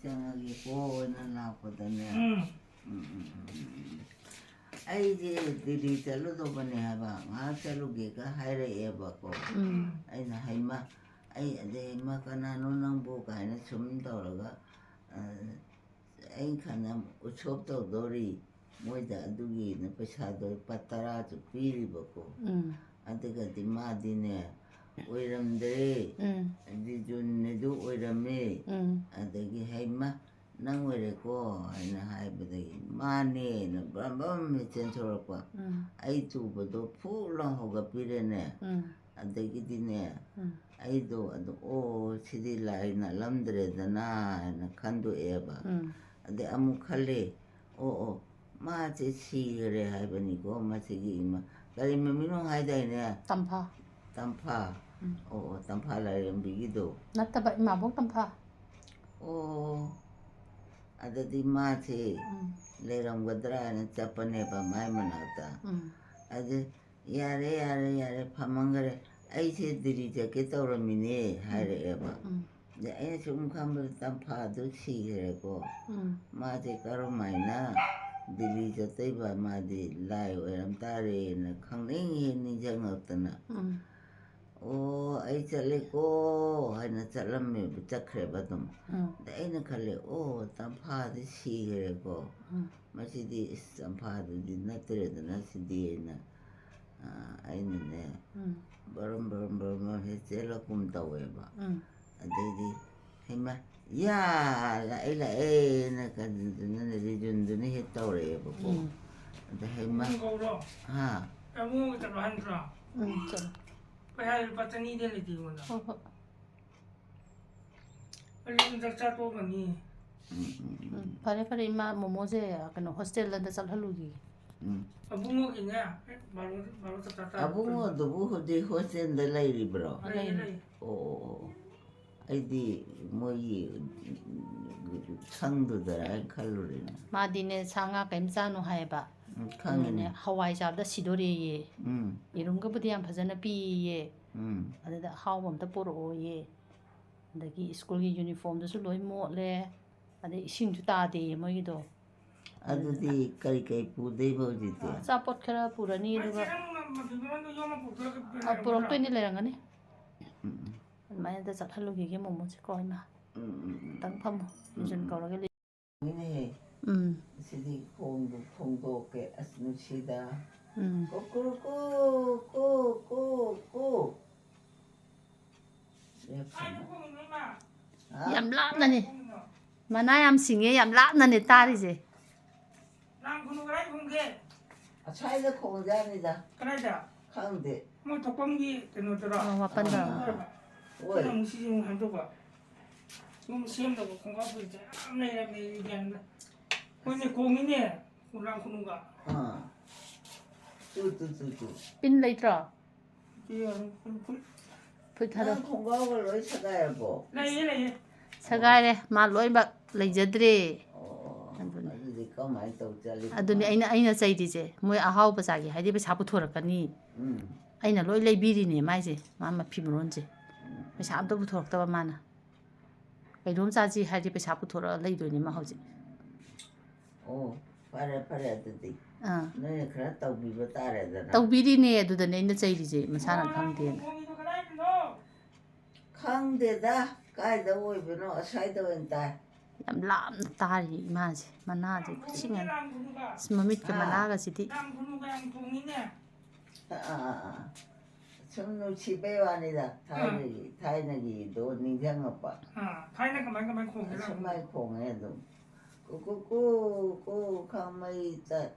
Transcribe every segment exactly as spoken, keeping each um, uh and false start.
ꯆꯪꯉꯒꯦꯀꯣꯅ ꯂꯥꯛꯄꯗꯅꯦ꯫ ꯎꯝ, ꯎꯝ, ꯎꯝ, ꯎꯝ, ꯎꯝ꯫ ꯑꯩꯁꯦ ꯗꯤꯜꯂꯤ ꯆꯠꯂꯨꯗꯧꯕꯅꯦ ꯍꯥꯏꯕ, ꯉꯥꯏꯍꯥꯛ ꯆꯠꯂꯨꯒꯦꯒ ꯍꯥꯏꯔꯛꯑꯦꯕꯀꯣ꯫ ꯎꯝ꯫ ꯑꯩꯅ, "ꯍꯩꯃ, ꯑꯩ ꯑꯗꯩ, ꯍꯩꯃ, ꯀꯅꯥꯅꯣ ꯅꯪꯕꯨ?" ꯀꯥꯏꯅ ꯁꯨꯝ ꯇꯧꯔꯒ, ꯑ, ꯑꯩ ꯈꯟꯅ ꯎꯠꯁꯣꯞ ꯇꯧꯗꯧꯔꯤ, ꯃꯣꯏꯗ ꯑꯗꯨꯒꯤꯅ ꯄꯩꯁꯥꯗꯣ ꯂꯨꯄꯥ ꯇꯔꯥꯁꯨ ꯄꯤꯔꯤꯕꯀꯣ꯫ ꯎꯝ꯫ ꯑꯗꯨꯒꯗꯤ ꯃꯥꯗꯤꯅꯦ, ꯑꯣꯏꯔꯝꯗ꯭ꯔꯦ꯫ ꯎꯝ꯫ ꯑꯗꯨ ꯖꯨꯟꯅꯤꯗꯨ ꯑꯣꯏꯔꯝꯃꯦ꯫ ꯎꯝ꯫ ꯑꯗꯒꯤ, "ꯍꯩꯃ, ꯅꯪ ꯑꯣꯏꯔꯦꯀꯣ?" ꯍꯥꯏꯅ ꯍꯥꯏꯕꯗꯒꯤ, "ꯃꯥꯅꯦꯅ" ꯕ꯭ꯔꯝ ꯕ꯭ꯔꯝ ꯆꯦꯟꯊꯣꯔꯛꯄ꯫ ꯎꯝ꯫ ꯑꯩ ꯇꯨꯕꯗꯣ ꯐꯨꯛ ꯂꯥꯎ ꯍꯧꯒꯠꯄꯤꯔꯦꯅꯦ꯫ ꯎꯝ꯫ ꯑꯗꯒꯤꯗꯤꯅꯦ, ꯎꯝ꯫ ꯑꯩꯗꯣ ꯑꯗꯨ, "ꯑꯣ, ꯁꯤꯗꯤ ꯂꯥꯏ ꯅꯠꯂꯝꯗ꯭ꯔꯦꯗꯅ" ꯍꯥꯏꯅ ꯈꯟꯗꯣꯛꯑꯦꯕ꯫ ꯎꯝ꯫ ꯑꯗꯩ ꯑꯃꯨꯛ ꯈꯜꯂꯦ, "ꯑꯣ, ꯑꯣ, ꯃꯥꯁꯦ ꯁꯤꯈ꯭ꯔꯦ ꯍꯥꯏꯕꯅꯤꯀꯣ ꯃꯁꯤꯒꯤ ꯏꯃꯥ"꯫ ꯀꯔꯤ ꯃꯃꯤꯡꯅꯣ ꯍꯥꯏꯗꯥꯏꯅꯦ? ꯇꯝꯐꯥ꯫ ꯇꯝꯐꯥ꯫ ꯎꯝ꯫ ꯑꯣ, ꯑꯣ, ꯇꯝꯐꯥ ꯂꯥꯏꯔꯦꯝꯕꯤꯒꯤꯗꯣ꯫ ꯅꯠꯇꯕ, ꯏꯃꯥꯕꯣꯛ ꯇꯝꯐꯥ꯫ ꯑꯣ, ꯑꯗꯨꯗꯤ ꯃꯥꯁꯦ ꯎꯝ꯫ ꯂꯩꯔꯝꯒꯗ꯭ꯔꯥ ꯍꯥꯏꯅ ꯆꯠꯄꯅꯦꯕ ꯃꯥꯏ ꯃꯅꯥꯛꯇ꯫ ꯎꯝ꯫ ꯑꯗꯨ, "ꯌꯥꯔꯦ, ꯌꯥꯔꯦ, ꯌꯥꯔꯦ, ꯐꯝꯃꯟꯈꯔꯦ꯫ ꯑꯩꯁꯦ ꯗꯤꯜꯂꯤ ꯆꯠꯀꯦ ꯇꯧꯔꯝꯃꯤꯅꯦ", ꯍꯥꯏꯔꯛꯑꯦꯕ꯫ ꯎꯝ꯫ ꯑꯗ ꯑꯩꯅ ꯁꯨꯝ ꯈꯟꯕꯗ ꯇꯝꯐꯥꯗꯨ ꯁꯤꯈ꯭ꯔꯦꯀꯣ꯫ ꯎꯝ꯫ ꯃꯥꯁꯦ ꯀꯔꯝꯍꯥꯏꯅ ꯗꯤꯜꯂꯤ ꯆꯠꯇꯣꯏꯕ? ꯃꯥꯗꯤ ꯂꯥꯏ ꯑꯣꯏꯔꯝ ꯇꯥꯔꯦꯅ ꯈꯪꯅꯤꯡ ꯍꯦꯛ ꯅꯤꯡꯁꯤꯡꯉꯛꯇꯅ꯫ ꯎꯝ꯫ "ꯑꯣ, ꯑꯩ ꯆꯠꯂꯦꯀꯣ" ꯍꯥꯏꯅ ꯆꯠꯂꯝꯃꯦꯕ, ꯆꯠꯈ꯭ꯔꯦꯕ ꯑꯗꯨꯝ꯫ ꯎꯝ꯫ ꯑꯗ ꯑꯩꯅ ꯈꯜꯂꯦ, "ꯑꯣ, ꯇꯝꯐꯥꯗꯤ ꯁꯤꯈ꯭ꯔꯦꯀꯣ꯫ ꯎꯝ꯫ ꯃꯁꯤꯗꯤ, ꯏꯁ, ꯇꯝꯐꯥꯗꯨꯗꯤ ꯅꯠꯇ꯭ꯔꯦꯗꯅ ꯁꯤꯗꯤ" ꯍꯥꯏꯅ, ꯑ, ꯑꯩꯅꯅꯦ, ꯎꯝ꯫ ꯕꯔꯝ ꯕꯔꯝ ꯕꯔꯝ ꯕꯔꯝ ꯍꯦꯛ ꯆꯦꯜꯂꯛꯀꯨꯝ ꯇꯧꯋꯦꯕ꯫ ꯎꯝ꯫ ꯑꯗꯩꯗꯤ, "ꯍꯩꯃꯥ, ꯌꯥ, ꯂꯥꯛꯑꯦ, ꯂꯥꯛꯑꯦꯅ" ꯀꯩꯅꯣꯗꯨꯅ, ꯔꯤꯖꯨꯟꯗꯨꯅ ꯍꯦꯛ ꯇꯧꯔꯛꯑꯦꯕꯀꯣ꯫ ꯎꯝ꯫ ꯑꯗ, "ꯍꯩꯃꯥ"꯫ ꯑꯕꯨꯡꯉꯣ ꯀꯧꯔꯣ? ꯍꯥ? ꯑꯕꯨꯡꯉꯣꯒ ꯆꯠꯂꯣ ꯍꯥꯏꯅ ꯅꯠꯇ꯭ꯔꯣ? ꯎꯝ, ꯆꯠꯂꯣ꯫ ꯄꯩꯁꯥ ꯂꯨꯄꯥ ꯆꯅꯤꯗꯤ ꯂꯩꯇꯦ ꯑꯩꯉꯣꯟꯗ꯫ ꯍꯣꯏ, ꯍꯣꯏ꯫ ꯑꯩ ꯌꯨꯝ ꯆꯥꯛ ꯆꯥꯊꯣꯛꯑꯝꯃꯅꯤ꯫ ꯎꯝ, ꯎꯝ, ꯎꯝ꯫ ꯎꯝ, ꯐꯔꯦ, ꯐꯔꯦ, ꯏꯃꯥ, ꯃꯣꯃꯣꯁꯦ, ꯀꯩꯅꯣ, ꯍꯣꯁꯇꯦꯜꯗ ꯑꯝꯇ ꯆꯠꯍꯜꯂꯨꯈꯤꯒꯦ꯫ ꯎꯝ꯫ ꯑꯕꯨꯡꯉꯣꯒꯤꯅꯦ, ꯍꯦꯛ ꯕꯥꯔꯣ, ꯕꯥꯔꯣ ꯆꯞ ꯆꯥ ꯇꯥꯔꯦ꯫ ꯑꯕꯨꯡꯉꯣꯗꯨꯕꯨ ꯍꯧꯖꯤꯛ ꯍꯣꯁꯇꯦꯜꯗ ꯂꯩꯔꯤꯕ꯭ꯔꯣ? ꯂꯩꯌꯦ, ꯂꯩꯌꯦ꯫ ꯑꯣ, ꯑꯣ, ꯑꯣ꯫ ꯑꯩꯗꯤ ꯃꯣꯏꯒꯤ ꯁꯪꯗꯨꯗꯔ ꯍꯥꯏꯅ ꯈꯜꯂꯨꯔꯦꯅꯦ꯫ ꯃꯥꯗꯤꯅꯦ, ꯁꯥ ꯉꯥ ꯀꯔꯤꯝ ꯆꯥꯅꯨ ꯍꯥꯏꯌꯦꯕ꯫ ꯎꯝ, ꯈꯪꯉꯤꯅꯦ꯫ ꯑꯗꯨꯅꯦ, ꯍꯋꯥꯏ ꯆꯥꯕꯗ ꯁꯤꯗꯣꯔꯦꯌꯦ꯫ ꯎꯝ꯫ ꯌꯦꯔꯨꯝꯒꯕꯨꯗꯤ ꯌꯥꯝ ꯐꯖꯅ ꯄꯤꯌꯦ꯫ ꯎꯝ꯫ ꯑꯗꯨꯗ ꯑꯍꯥꯎꯕ ꯑꯝꯇ ꯄꯨꯔꯛꯑꯣꯌꯦ꯫ ꯑꯗꯒꯤ ꯁ꯭ꯀꯨꯜꯒꯤ ꯌꯨꯅꯤꯐꯣꯔꯝꯗꯨꯁꯨ ꯂꯣꯏ ꯃꯣꯠꯂꯦ꯫ ꯑꯗꯩ ꯏꯁꯤꯡꯁꯨ ꯇꯥꯗꯦꯌꯦ ꯃꯣꯏꯒꯤꯗꯣ꯫ ꯑꯗꯨꯗꯤ ꯀꯔꯤ ꯀꯔꯤ ꯄꯨꯗꯣꯏꯕ ꯍꯧꯖꯤꯛꯇꯤ? ꯑꯆꯥꯄꯣꯠ ꯈꯔ ꯄꯨꯔꯅꯤ, ꯑꯗꯨꯒ ꯑ, ꯄꯨꯔꯛꯇꯣꯏꯅꯤ, ꯂꯩꯔꯝꯒꯅꯤ꯫ ꯎꯝ, ꯎꯝ꯫ ꯑꯗꯨꯃꯥꯏꯅ ꯑꯝꯇ ꯆꯠꯍꯜꯂꯨꯈꯤꯒꯦ ꯃꯣꯃꯣꯁꯦ ꯀꯣ, ꯏꯃꯥ꯫ ꯎꯝ, ꯎꯝ, ꯎꯝ꯫ ꯈꯤꯇꯪ ꯐꯝꯃꯣ, ꯎꯝ, ꯃꯤꯖꯨꯟ ꯎꯝ꯫ ꯀꯧꯔꯒ ꯂꯩ-, ꯃꯤꯅꯦꯍꯦ꯫ ꯎꯝ꯫ ꯁꯤꯗꯤ ꯈꯣꯡꯗꯨ ꯈꯣꯡꯗꯣꯛꯀꯦ꯫ ꯑꯁ, ꯅꯨꯡꯁꯤꯗ꯫ ꯎꯝ꯫ ꯀꯨꯀꯨꯔꯨꯀꯨ, ꯀꯨ, ꯀꯨ, ꯀꯨ꯫ ꯍꯥ? ꯌꯥꯝ ꯂꯥꯞꯅꯅꯤ꯫ ꯃꯅꯥ ꯌꯥꯝ ꯁꯤꯡꯉꯦ, ꯌꯥꯝ ꯂꯥꯞꯅꯅꯦ ꯇꯥꯔꯤꯁꯦ꯫ ꯂꯥꯡ ꯈꯨꯅꯨ ꯀꯗꯥꯏ ꯈꯣꯡꯒꯦ? ꯑꯁ꯭ꯋꯥꯏꯗ ꯈꯣꯡꯖꯥꯠꯅꯤꯗ꯫ ꯀꯗꯥꯏꯗ? ꯈꯪꯗꯦ꯫ ꯃꯣꯏ ꯊꯣꯛꯐꯝꯒꯤ ꯀꯩꯅꯣꯗꯨꯔꯣ? ꯑ, ꯃꯥꯄꯟꯗ꯫ ꯑꯥ, ꯑꯥ, ꯑꯥ꯫ ꯑꯣꯏ꯫ ꯑꯩꯈꯣꯏꯅ ꯑꯃꯨꯛ ꯁꯤꯁꯦ ꯑꯃꯨꯛ ꯍꯥꯏꯗꯣꯛꯄ꯫ ꯌꯨꯝ ꯁꯦꯝꯗꯕ ꯈꯣꯡꯒ꯭ꯔꯥꯎ ꯐꯨꯔꯤꯠꯁꯦ ꯌꯥꯝ ꯂꯩꯔꯝꯃꯦ, ꯒ꯭ꯌꯥꯟ ꯇꯥ-, ꯃꯣꯏꯅ ꯈꯣꯡꯉꯤꯅꯦ, ꯂꯥꯡ ꯈꯨꯅꯨꯒ꯫ ꯑꯥ꯫ ꯇꯨ, ꯇꯨ, ꯇꯨ, ꯇꯨ꯫ ꯄꯤꯟ ꯂꯩꯇ꯭ꯔꯣ? ꯁꯤ ꯌꯥꯔꯦ, ꯐꯨꯔꯤꯠ, ꯐꯨꯔꯤꯠ꯫ ꯐꯨꯔꯤꯠ ꯊꯥꯗꯣꯛ꯫ ꯅꯪ ꯈꯣꯡꯒ꯭ꯔꯥꯎꯒ ꯂꯣꯏ ꯁꯦꯒꯥꯏꯔꯕꯣ? ꯂꯩꯌꯦ, ꯂꯩꯌꯦ꯫ ꯁꯦꯒꯥꯏꯔꯦ, ꯃꯥ ꯂꯣꯏꯅꯃꯛ ꯂꯩꯖꯗ꯭ꯔꯦ꯫ ꯑꯣ, ꯑꯗꯨꯅꯦ꯫ ꯑꯗꯨꯗꯤ ꯀꯃꯥꯏꯅ ꯇꯧ ꯆꯠꯂꯤꯕ ꯑꯗꯨꯅꯦ ꯃꯥꯗꯤ? ꯑꯩꯅ, ꯑꯩꯅ ꯆꯩꯔꯤꯁꯦ, ꯃꯣꯏ ꯑꯍꯥꯎꯕ ꯆꯥꯒꯦ ꯍꯥꯏꯗꯤ ꯄꯩꯁꯥ ꯄꯨꯊꯣꯔꯛꯀꯅꯤ꯫ ꯎꯝ꯫ ꯑꯩꯅ ꯂꯣꯏ ꯂꯩꯕꯤꯔꯤꯅꯦ ꯃꯥꯏꯁꯦ, ꯃꯥ ꯃꯐꯤ ꯃꯔꯣꯟꯁꯦ꯫ ꯎꯝ꯫ ꯄꯩꯁꯥ ꯑꯝꯇ ꯄꯨꯊꯣꯔꯛꯇꯕ ꯃꯥꯅ꯫ ꯀꯩꯅꯣꯝ ꯆꯥꯁꯤ ꯍꯥꯏꯗꯤ ꯄꯩꯁꯥ ꯄꯨꯊꯣꯔꯛꯑ ꯂꯩꯗꯣꯏꯅꯦ ꯃꯥ ꯍꯧꯖꯤꯛ꯫ ꯑꯣ, ꯐꯔꯦ, ꯐꯔꯦ ꯑꯗꯨꯗꯤ꯫ ꯑꯥ꯫ ꯅꯣꯏꯅ ꯈꯔ ꯇꯧꯕꯤꯕ ꯇꯥꯔꯦꯗꯅ꯫ ꯇꯧꯕꯤꯔꯤꯅꯦ, ꯑꯗꯨꯗꯅꯦ ꯑꯩꯅ ꯆꯩꯔꯤꯁꯦ, ꯃꯁꯥꯅ ꯈꯪꯗꯦꯅ꯫ ꯈꯪꯗꯦꯗ, ꯀꯥꯏꯗ ꯑꯣꯏꯕꯅꯣ, ꯑꯁ꯭ꯋꯥꯏꯗ ꯑꯣꯏꯅ ꯇꯥꯏ꯫ ꯌꯥꯝ ꯂꯥꯞꯅ ꯇꯥꯔꯤ ꯏꯃꯥꯁꯦ, ꯃꯅꯥꯁꯦ ꯈꯨꯠꯁꯤꯡ ꯑꯃ꯫ ꯑꯁ, ꯃꯃꯤꯠꯀ ꯍꯥ? ꯃꯅꯥꯒꯁꯤꯗꯤ꯫ ꯑꯥ, ꯑꯥ, ꯑꯥ, ꯑꯥ꯫ ꯁꯨꯝ ꯅꯨꯡꯁꯤꯕꯩ ꯋꯥꯅꯤꯗ, ꯑꯥ꯫ ꯊꯥꯏꯅꯒꯤ, ꯊꯥꯏꯅꯒꯤꯗꯣ ꯅꯤꯡꯁꯤꯡꯉꯛꯄ꯫ ꯑꯥ, ꯊꯥꯏꯅ ꯀꯃꯥꯏ ꯀꯃꯥꯏ ꯈꯣꯡꯒꯦ? ꯑꯁꯨꯃꯥꯏ ꯈꯣꯡꯉꯦ ꯑꯗꯨꯝ꯫ ꯀꯨ ꯀꯨ ꯀꯨ ꯀꯨ ꯈꯥꯡꯃꯩ ꯆꯠ,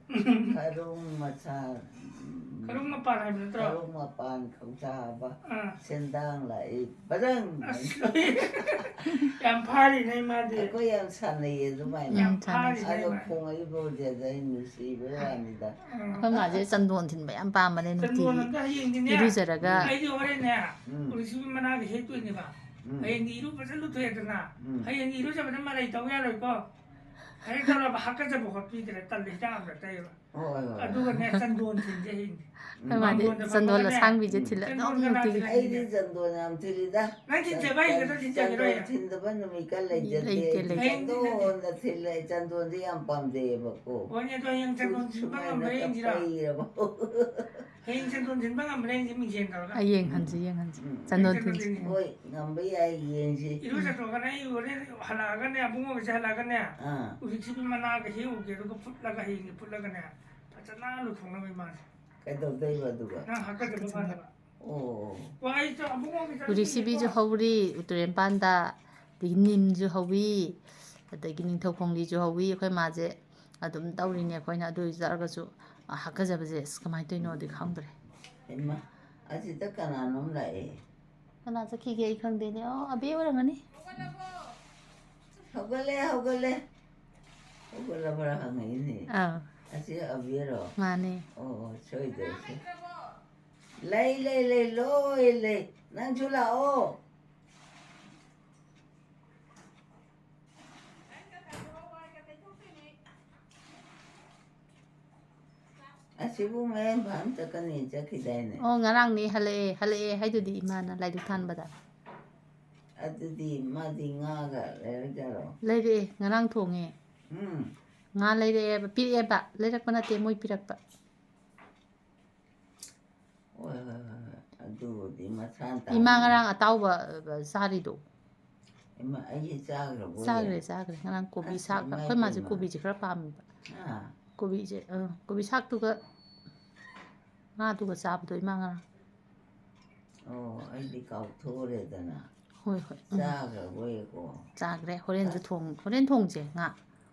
ꯈꯔꯨꯡ ꯃꯁꯥ, ꯎꯝ, ꯈꯔꯨꯡ ꯃꯄꯥꯟ ꯍꯥꯏꯕ ꯅꯠꯇ꯭ꯔꯣ? ꯈꯔꯨꯡ ꯃꯄꯥꯟ ꯈꯧꯁꯥꯕ, ꯑꯥ꯫ ꯁꯦꯟꯗꯥꯡ ꯂꯥꯛꯏ, ꯕꯖꯪ! ꯑꯁ, ꯌꯥꯝ ꯐꯥꯔꯤꯅꯦ ꯃꯥꯗꯤ꯫ ꯑꯩꯈꯣꯏ ꯌꯥꯝ ꯁꯥꯟꯅꯩꯌꯦ ꯑꯗꯨꯃꯥꯏꯅ꯫ ꯌꯥꯝ ꯎꯝ, ꯁꯥꯟꯅꯩ꯫ ꯐꯥꯔꯤꯅꯦ ꯑꯗꯣ ꯃꯥ꯫ ꯈꯣꯡꯉꯛꯏꯕ ꯍꯧꯖꯤꯛ ꯑꯩ ꯅꯨꯡꯁꯤꯕꯩ ꯋꯥꯅꯤꯗ꯫ ꯎꯝ꯫ ꯑꯩꯈꯣꯏ ꯃꯥꯁꯦ ꯆꯟꯗꯣꯟ ꯊꯤꯟꯕ ꯌꯥꯝ ꯄꯥꯝꯕꯅꯦ, ꯆꯟꯗꯣꯟ ꯅꯨꯡꯇꯤꯒꯤ ꯑꯝꯇ ꯍꯌꯦꯡꯗꯤꯅꯦ, ꯏꯔꯨꯖꯔꯒ꯫ ꯑꯩꯗꯤ ꯍꯣꯔꯦꯟꯅꯦ, ꯎꯝ꯫ ꯎꯔꯤꯁꯤꯕꯤ ꯃꯅꯥꯒ ꯍꯦꯛꯇꯣꯏꯅꯦꯕ꯫ ꯎꯝ꯫ ꯍꯌꯦꯡꯗꯤ ꯏꯔꯨ ꯐꯖꯅ ꯂꯨꯊꯣꯛꯑꯦꯗꯅ꯫ ꯎꯝ꯫ ꯍꯌꯦꯡꯗꯤ ꯏꯔꯨꯖꯕꯗ ꯃꯔꯩ ꯇꯧ ꯌꯥꯔꯣꯏꯀꯣ꯫ ꯍꯦꯛ ꯇꯧꯔꯕ ꯍꯥꯀꯠꯆꯕ ꯈꯣꯠꯄꯤꯗ꯭ꯔꯦ, ꯇꯜꯂꯦ, ꯍꯤꯗꯥꯛ ꯑꯝꯇ ꯇꯩꯕ꯫ ꯍꯣꯏ, ꯍꯣꯏ. ꯑꯗꯨꯒꯅꯦ, ꯆꯟꯗꯣꯟ ꯊꯤꯟꯁꯦ ꯍꯌꯦꯡꯗꯤ꯫ ꯑꯩꯈꯣꯏ ꯃꯥꯗꯤ ꯃꯥꯡꯒꯣꯟꯗ ꯆꯟꯗꯣꯟ ꯐꯝꯃꯒꯅꯦ, ꯑꯁꯥꯡꯕꯤꯁꯦ ꯊꯤꯜꯂ ꯆꯟꯗꯣꯟ ꯑꯗꯨꯝ ꯀꯅꯥ ꯅꯨꯡꯇꯤꯒꯤ꯫ ꯊꯤꯜꯂ ꯑꯩꯗꯤ ꯆꯟꯗꯣꯟ ꯌꯥꯝ ꯊꯤꯜꯂꯤꯗ꯫ ꯅꯪ ꯊꯤꯟꯖꯕ ꯍꯩꯒꯗ꯭ꯔꯥ? ꯊꯤꯟꯖꯒꯦꯔꯣ ꯆꯟꯗꯣꯟ ꯍꯌꯦꯡ? ꯊꯤꯟꯗꯕ ꯅꯨꯃꯤꯠꯀ ꯂꯩꯖꯗꯦ꯫ ꯂꯩꯇꯦ, ꯂꯩꯇꯦ꯫ ꯆꯟꯗꯣꯟꯗ ꯊꯤꯜꯂꯦ꯫ ꯆꯟꯗꯣꯟꯗꯤ ꯌꯥꯝ ꯄꯥꯝꯖꯩꯌꯦꯕꯀꯣ꯫ ꯍꯣꯏꯅꯦ, ꯑꯗꯣ ꯍꯌꯦꯡ ꯆꯟꯗꯣꯟ ꯊꯤꯟꯕ ꯉꯝꯕ꯭ꯔꯥ ꯁꯨꯃꯥꯏꯅ ꯌꯦꯡꯁꯤꯔꯥ? ꯄꯩꯔꯕ꯫ ꯍꯌꯦꯡ ꯆꯟꯗꯣꯟ ꯊꯤꯟꯕ ꯉꯝꯕ꯭ꯔꯥ ꯌꯦꯡꯁꯤ, ꯃꯤꯡꯁꯦꯟ ꯇꯧꯔꯒ꯫ ꯑ, ꯌꯦꯡꯍꯟꯁꯤ, ꯌꯦꯡꯍꯟꯁꯤ꯫ ꯎꯝ. ꯆꯟꯗꯣꯟ ꯆꯟꯗꯣꯟ ꯊꯤꯟꯁꯤ꯫ ꯊꯤꯟꯁꯤ꯫ ꯍꯣꯏ, ꯉꯝꯕ ꯌꯥꯏ, ꯌꯦꯡꯁꯤ. ꯏꯔꯨꯖꯊꯣꯛꯑꯒꯅꯦ, ꯑꯩ ꯍꯣꯔꯦꯟ ꯍꯜꯂꯛꯑꯒꯅꯦ, ꯑꯕꯨꯡꯉꯣꯒꯤꯁꯦ ꯍꯜꯂꯛꯑꯒꯅꯦ, ꯑꯥ. ꯎꯔꯤꯛꯁꯤꯕꯤ ꯃꯅꯥꯒ ꯍꯦꯛꯎꯒꯦ, ꯑꯗꯨꯒ ꯐꯨꯠꯂꯒ, ꯍꯌꯦꯡꯗꯤ ꯐꯨꯠꯂꯒꯅꯦ, ꯐꯖꯅ ꯂꯨꯊꯣꯛꯅꯕ ꯏꯃꯥꯁꯦ꯫ ꯀꯩꯗꯧꯗꯣꯏꯕ ꯑꯗꯨꯒ? ꯅꯪ ꯍꯥꯀꯠꯆꯕ ꯐꯅꯕ꯫ ꯑꯣ. ꯋꯥ, ꯑꯩ ꯆ-, ꯑꯕꯨꯡꯉꯣꯒꯤ ꯆꯥꯛ ꯎꯔꯤꯛ ꯁꯤꯕꯤꯁꯨ ꯍꯧꯔꯤ, ꯇꯨꯔꯦꯟ ꯄꯥꯟꯗ, ꯑꯗꯒꯤ ꯅꯤꯝꯁꯨ ꯍꯧꯋꯤ, ꯑꯗꯒꯤ ꯅꯤꯡꯊꯧ ꯈꯣꯡꯂꯤꯁꯨ ꯍꯧꯋꯤ꯫ ꯑꯩꯈꯣꯏ ꯃꯥꯁꯦ ꯑꯗꯨꯝ ꯇꯧꯔꯤꯅꯦ ꯑꯩꯈꯣꯏꯅ꯫ ꯑꯗꯨ ꯑꯣꯏ ꯇꯥꯔꯒꯁꯨ, ꯑ, ꯍꯥꯀꯠꯆꯕꯁꯦ ꯑꯁ ꯀꯃꯥꯏꯅ ꯇꯧꯔꯤꯅꯣꯗꯤ ꯈꯪꯗ꯭ꯔꯦ꯫ ꯍꯩꯃꯥ, ꯑꯁꯤꯗ ꯀꯅꯥꯅꯣꯝ ꯂꯥꯛꯑꯦ꯫ ꯀꯅꯥ ꯆꯠꯈꯤꯒꯦ ꯑꯩ ꯈꯪꯗꯦꯅꯦ꯫ ꯑꯣ, ꯑꯕꯦ ꯑꯣꯏꯔꯝꯒꯅꯤ꯫ ꯍꯧꯒꯠꯂꯦ, ꯍꯧꯒꯠꯂꯦ. ꯍꯧꯒꯠꯂꯕ꯭ꯔꯥ ꯍꯪꯉꯛꯏꯅꯦ. ꯑꯥ, ꯑꯁꯤ ꯑꯕꯤꯔꯣ? ꯃꯥꯅꯦ꯫ ꯑꯣ, ꯑꯣ, ꯁꯣꯏꯗ꯭ꯔꯦ, ꯁꯣꯏ-, ꯂꯩ, ꯂꯩ, ꯂꯩ, ꯂꯣꯏ ꯂꯩ. ꯅꯪꯁꯨ ꯂꯥꯛꯑꯣ. ꯑꯁꯤꯕꯨ ꯃꯌꯥꯡꯐꯥꯟ ꯆꯠꯀꯅꯤ ꯆꯠꯈꯤꯗꯥꯏꯅꯦ? ꯑꯣ, ꯉꯔꯥꯡꯅꯦ ꯍꯜꯂꯛꯑꯦ, ꯍꯜꯂꯛꯑꯦ ꯍꯥꯏꯗꯨꯗꯤ ꯏꯃꯥꯅ ꯂꯥꯏꯗꯨꯛ ꯊꯥꯟꯕꯗ꯫ ꯑꯗꯨꯗꯤ ꯃꯥꯗꯤ ꯉꯥꯒ ꯂꯩꯔꯛꯖꯥꯔꯣ? ꯂꯩꯔꯛꯑꯦ, ꯉꯔꯥꯡ ꯊꯣꯡꯉꯦ꯫ ꯎꯝ. ꯉꯥ ꯂꯩꯔꯛꯑꯦꯕ, ꯄꯤꯔꯛꯑꯦꯕ, ꯂꯩꯔꯛꯄ ꯅꯠꯇꯦ, ꯃꯣꯏ ꯄꯤꯔꯛꯄ꯫ ꯍꯣꯏ, ꯍꯣꯏ, ꯍꯣꯏ, ꯍꯣꯏ. ꯑꯗꯨꯕꯨꯗꯤ ꯃꯁꯥꯅ ꯇꯥꯕꯅꯤ. ꯏꯃꯥ ꯉꯔꯥꯡ ꯑꯇꯥꯎꯕ, ꯑ, ꯆꯥꯔꯤꯗꯣ꯫ ꯏꯃꯥ, ꯑꯩꯁꯦ ꯆꯥꯈ꯭ꯔꯕꯣ? ꯆꯥꯈ꯭ꯔꯦ, ꯆꯥꯈ꯭ꯔꯦ꯫ ꯉꯔꯥꯡ ꯀꯣꯕꯤ ꯑꯁ, ꯁꯥꯛ, ꯏꯃꯥ ꯑꯩꯈꯣꯏ ꯃꯥꯁꯦ ꯏꯕꯦꯝꯃ. ꯀꯣꯕꯤꯁꯦ ꯈꯔ ꯄꯥꯝꯃꯦꯕ꯫ ꯑꯥ. ꯀꯣꯕꯤꯁꯦ, ꯑ, ꯀꯣꯕꯤ ꯁꯥꯛꯇꯨꯒ ꯉꯥꯗꯨꯒ ꯆꯥꯕꯗꯣ ꯏꯃꯥ ꯉꯔꯥꯡ꯫ ꯑꯣ, ꯑꯩꯗꯤ ꯀꯥꯎꯊꯣꯛꯎꯔꯦꯗꯅ. ꯍꯣꯏ, ꯍꯣꯏ꯫ ꯎꯝ꯫ ꯆꯥꯈ꯭ꯔꯕꯣꯏꯀꯣ. ꯆꯥꯈ꯭ꯔꯦ꯫ ꯍꯣꯔꯦꯟꯁꯨ ꯊꯣꯡ-, ꯍꯣꯔꯦꯟ ꯊꯣꯡꯁꯦ ꯉꯥ꯫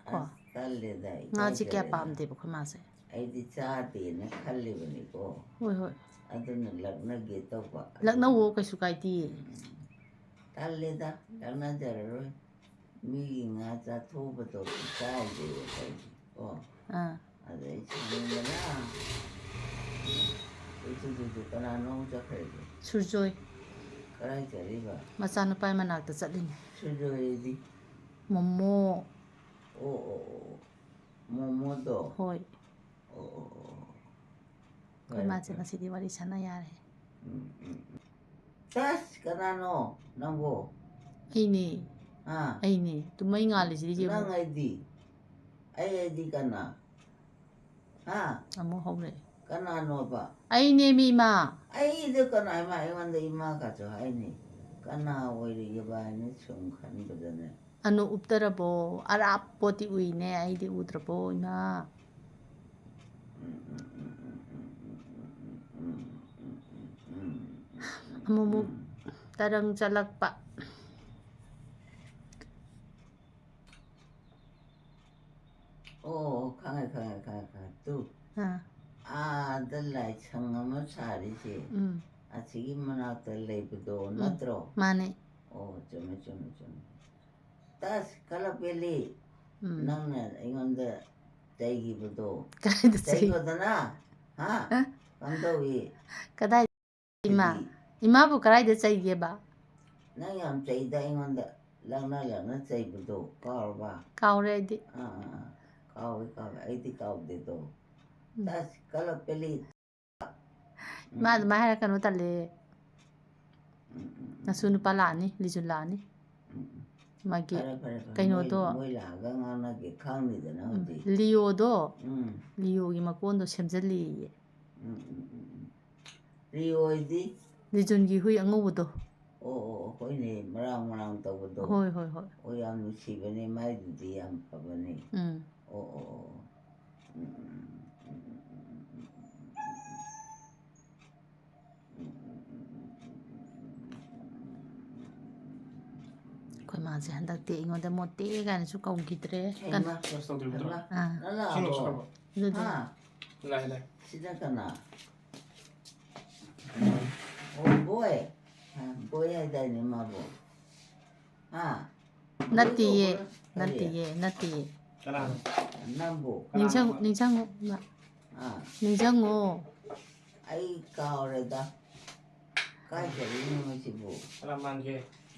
ꯀꯣ? ꯑꯁ, ꯇꯜꯂꯦꯗ, ꯉꯥꯁꯦ ꯀꯌꯥ ꯏꯀꯥꯏꯖꯔꯦꯗ. ꯄꯥꯝꯗꯦꯕ ꯑꯩꯈꯣꯏ ꯃꯥꯁꯦ꯫ ꯑꯩꯗꯤ ꯆꯥꯗꯦꯅ ꯈꯜꯂꯤꯕꯅꯤꯀꯣ. ꯍꯣꯏ, ꯍꯣꯏ꯫ ꯑꯗꯨꯅ ꯂꯛꯅꯒꯦ ꯇꯧꯕ. ꯂꯛꯅꯧꯋꯣ, ꯀꯩꯁꯨ ꯀꯥꯏꯗꯦ꯫ ꯇꯜꯂꯦꯗ, ꯂꯛꯅꯖꯔꯔꯣꯏ. ꯃꯤꯒꯤ ꯉꯥ ꯆꯥꯊꯣꯛꯎꯕꯗꯣ ꯏꯀꯥꯏꯖꯩꯌꯦ ꯑꯩꯗꯤ, ꯀꯣ. ꯑꯥ꯫ ꯑꯗꯩ ꯁꯥꯎꯅꯤꯡꯕꯅ. ꯇꯨ, ꯇꯨ, ꯇꯨ, ꯇꯨ, ꯀꯅꯥꯅꯣ ꯑꯃꯨꯛ ꯆꯠꯈ꯭ꯔꯦ? ꯁꯨꯔꯖꯣꯏ꯫ ꯀꯗꯥꯏ ꯆꯠꯂꯤꯕ? ꯃꯆꯥꯅꯨꯄꯥꯒꯤ ꯃꯅꯥꯛꯇ ꯆꯠꯂꯤꯅꯦ꯫ ꯁꯨꯔꯖꯣꯏꯗꯤ? ꯃꯣꯃꯣ꯫ ꯑꯣ, ꯑꯣ, ꯑꯣ꯫ ꯃꯣꯃꯣꯗꯣ? ꯍꯣꯏ꯫ ꯑꯣ, ꯑꯣ, ꯑꯣ꯫ ꯑꯩꯈꯣꯏ ꯐꯔꯦ, ꯃꯥꯁꯦ ꯐꯔꯦ꯫ ꯉꯁꯤꯗꯤ ꯋꯥꯔꯤ ꯁꯥꯟꯅ ꯌꯥꯔꯦ꯫ ꯎꯝ, ꯎꯝ, ꯎꯝ꯫ ꯇꯁ, ꯀꯅꯥꯅꯣ ꯅꯪꯕꯣ? ꯑꯩꯅꯦ꯫ ꯑꯥ? ꯑꯩꯅꯦ꯫ ꯇꯨꯝꯃꯩ ꯉꯥꯜꯂꯤꯁꯤꯗꯤ ꯌꯦꯡꯉꯨ꯫ ꯅꯪ ꯑꯩꯗꯤ? ꯑꯩ ꯑꯩꯗꯤ ꯀꯅꯥ? ꯍꯥ? ꯑꯃꯨꯛ ꯍꯧꯔꯛꯑꯦ꯫ ꯀꯅꯥꯅꯣꯕ? ꯑꯩꯅꯦꯃꯤ, ꯏꯃꯥ꯫ ꯑꯩꯗ ꯀꯅꯥ, ꯏꯃꯥ, ꯑꯩꯉꯣꯟꯗ ꯏꯃꯥ ꯀꯥꯁꯨ ꯍꯥꯏꯅꯤ꯫ ꯀꯅꯥ ꯑꯣꯏꯔꯤꯒꯦꯕ ꯍꯥꯏꯅ ꯁꯨꯝ ꯈꯟꯕꯗꯅꯦ꯫ ꯑꯅꯨ ꯎꯞꯇꯔꯕꯣ? ꯑꯔꯥꯞꯄꯣꯠꯇꯤ ꯎꯏꯅꯦ, ꯑꯩꯗꯤ ꯎꯗ꯭ꯔꯕꯣ, ꯏꯃꯥ? ꯑꯃꯨꯛꯃꯨꯛ ꯇꯔꯪ ꯆꯠꯂꯛꯄ꯫ ꯑꯣ, ꯈꯪꯉꯦ, ꯈꯪꯉꯦ, ꯈꯪꯉꯦ, ꯈꯪꯉꯦ꯫ ꯇꯨ꯫ ꯑꯥ꯫ ꯑꯥꯗ ꯂꯥꯏꯁꯪ ꯑꯃ ꯁꯥꯔꯤꯁꯦ, ꯎꯝ꯫ ꯑꯁꯤꯒꯤ ꯃꯅꯥꯛꯇ ꯂꯩꯕꯗꯣ ꯎꯝ, ꯅꯠꯇ꯭ꯔꯣ? ꯃꯥꯅꯦ꯫ ꯑꯣ, ꯆꯨꯝꯃꯦ, ꯆꯨꯝꯃꯦ, ꯆꯨꯝꯃꯦ꯫ ꯇꯁ, ꯀꯂꯛꯄꯦꯂꯤ꯫ ꯎꯝ꯫ ꯅꯪꯅ ꯑꯩꯉꯣꯟꯗ ꯆꯩꯈꯤꯕꯗꯣ꯫ ꯀꯗꯥꯏꯗ ꯆꯩ-? ꯆꯩꯈꯣꯗꯅ? ꯍꯥ? ꯑ? ꯀꯝꯗꯧꯏ? ꯀꯗꯥꯏ-? ꯏꯃꯥ, ꯍꯥꯏꯗꯤ ꯏꯃꯥꯕꯨ ꯀꯗꯥꯏꯗ ꯆꯩꯒꯦꯕ? ꯅꯪ ꯌꯥꯝ ꯆꯩꯗ ꯑꯩꯉꯣꯟꯗ, ꯂꯛꯅ ꯂꯛꯅ ꯆꯩꯕꯗꯣ ꯀꯥꯎꯔꯕ? ꯀꯥꯎꯔꯦ ꯑꯩꯗꯤ꯫ ꯑꯥ, ꯑꯥ, ꯑꯥ꯫ ꯀꯥꯎꯋꯦ, ꯀꯥꯎꯋꯦ꯫ ꯑꯩꯗꯤ ꯀꯥꯎꯗꯦꯗꯣ꯫ ꯎꯝ꯫ ꯇꯁ, ꯀꯂꯛꯄꯦꯂꯤ꯫ ꯏꯃꯥ ꯑꯗꯨꯃꯥꯏꯅ ꯍꯥꯏꯔꯛꯀꯅꯨ, ꯇꯜꯂꯦ꯫ ꯎꯝ, ꯎꯝ, ꯎꯝ, ꯅꯁꯨ ꯎꯝ꯫ ꯅꯨꯄꯥ ꯂꯥꯛꯑꯅꯤ, ꯂꯤꯖꯨ ꯂꯥꯛꯑꯅꯤ꯫ ꯎꯝ, ꯎꯝ꯫ ꯃꯥꯒꯤ ꯐꯔꯦ, ꯐꯔꯦ, ꯐꯔꯦ꯫ ꯀꯩꯅꯣꯗꯣ꯫ ꯃꯣꯏ, ꯃꯣꯏ ꯂꯥꯛꯑꯒ ꯉꯥꯡꯅꯒꯦ ꯈꯪꯅꯤꯗꯅ ꯎꯝ꯫ ꯍꯧꯖꯤꯛ꯫ ꯂꯤꯌꯣꯗꯣ, ꯎꯝ꯫ ꯂꯤꯌꯣꯒꯤ ꯃꯀꯣꯟꯗꯣ ꯁꯦꯝꯖꯤꯜꯂꯤꯌꯦ꯫ ꯎꯝ, ꯎꯝ, ꯎꯝ, ꯎꯝ꯫ ꯂꯤꯌꯣ ꯍꯥꯏꯗꯤ? ꯂꯤꯖꯨꯟꯒꯤ ꯍꯨꯏ ꯑꯉꯧꯕꯗꯣ꯫ ꯑꯣ, ꯑꯣ, ꯑꯣ, ꯍꯣꯏꯅꯦ, ꯃꯔꯥꯡ ꯃꯔꯥꯡ ꯇꯧꯕꯗꯣ꯫ ꯍꯣꯏ, ꯍꯣꯏ, ꯍꯣꯏ꯫ ꯑꯣ, ꯌꯥꯝ ꯅꯨꯡꯁꯤꯕꯅꯦ, ꯃꯥꯏꯗꯨꯗꯤ ꯌꯥꯝ ꯐꯕꯅꯦ꯫ ꯎꯝ꯫ ꯑꯣ, ꯑꯣ, ꯑꯣ, ꯑꯣ꯫ ꯎꯝ, ꯎꯝ, ꯎꯝ, ꯎꯝ, ꯎꯝ, ꯎꯝ, ꯎꯝ, ꯎꯝ, ꯎꯝ, ꯎꯝ, ꯎꯝ, ꯎꯝ, ꯎꯝ, ꯎꯝ, ꯎꯝ, ꯎꯝ, ꯎꯝ, ꯎꯝ, ꯎꯝ, ꯎꯝ꯫ ꯑꯩꯈꯣꯏ ꯃꯥꯁꯦ ꯍꯟꯗꯛꯇꯤ ꯑꯩꯉꯣꯟꯗ ꯃꯣꯠꯇꯦ ꯀꯥꯏꯅꯁꯨ ꯀꯧꯈꯤꯗ꯭ꯔꯦ꯫ ꯍꯩꯃꯥ, ꯀꯟ-, ꯍꯩꯃꯥ, ꯑꯥ꯫ ꯅꯪ ꯁꯤ ꯂꯥꯛꯑꯕꯣ? ꯂꯣꯏꯁꯤꯜꯂꯕꯣ? ꯑꯗꯨꯗꯤ꯫ ꯍꯥ? ꯂꯥꯛꯑꯦ, ꯂꯥꯛꯑꯦ꯫ ꯁꯤꯗ ꯀꯅꯥ? ꯑꯣ, ꯕꯣꯏ꯫ ꯑ, ꯕꯣꯏ ꯍꯥꯏꯗꯥꯏꯅꯦ ꯃꯥꯕꯣ? ꯍꯥ? ꯅꯠꯇꯤꯌꯦ, ꯀꯔꯤ? ꯅꯠꯇꯤꯌꯦ, ꯅꯠꯇꯤꯌꯦ꯫ ꯀꯅꯥꯅꯣ? ꯅꯪꯕꯨ? ꯅꯤꯡꯁꯪ-, ꯀꯅꯥꯅꯣ? ꯅꯤꯡꯁꯪꯉꯨ, ꯏꯃꯥ꯫ ꯑꯥ꯫ ꯅꯤꯡꯁꯪꯉꯣ꯫ ꯑꯩ ꯀꯥꯎꯔꯦꯗ꯫ ꯀꯥꯏ ꯆꯠꯂꯤꯅꯣ ꯃꯁꯤꯕꯨ? ꯀꯅꯥ ꯃꯥꯟꯒꯦ?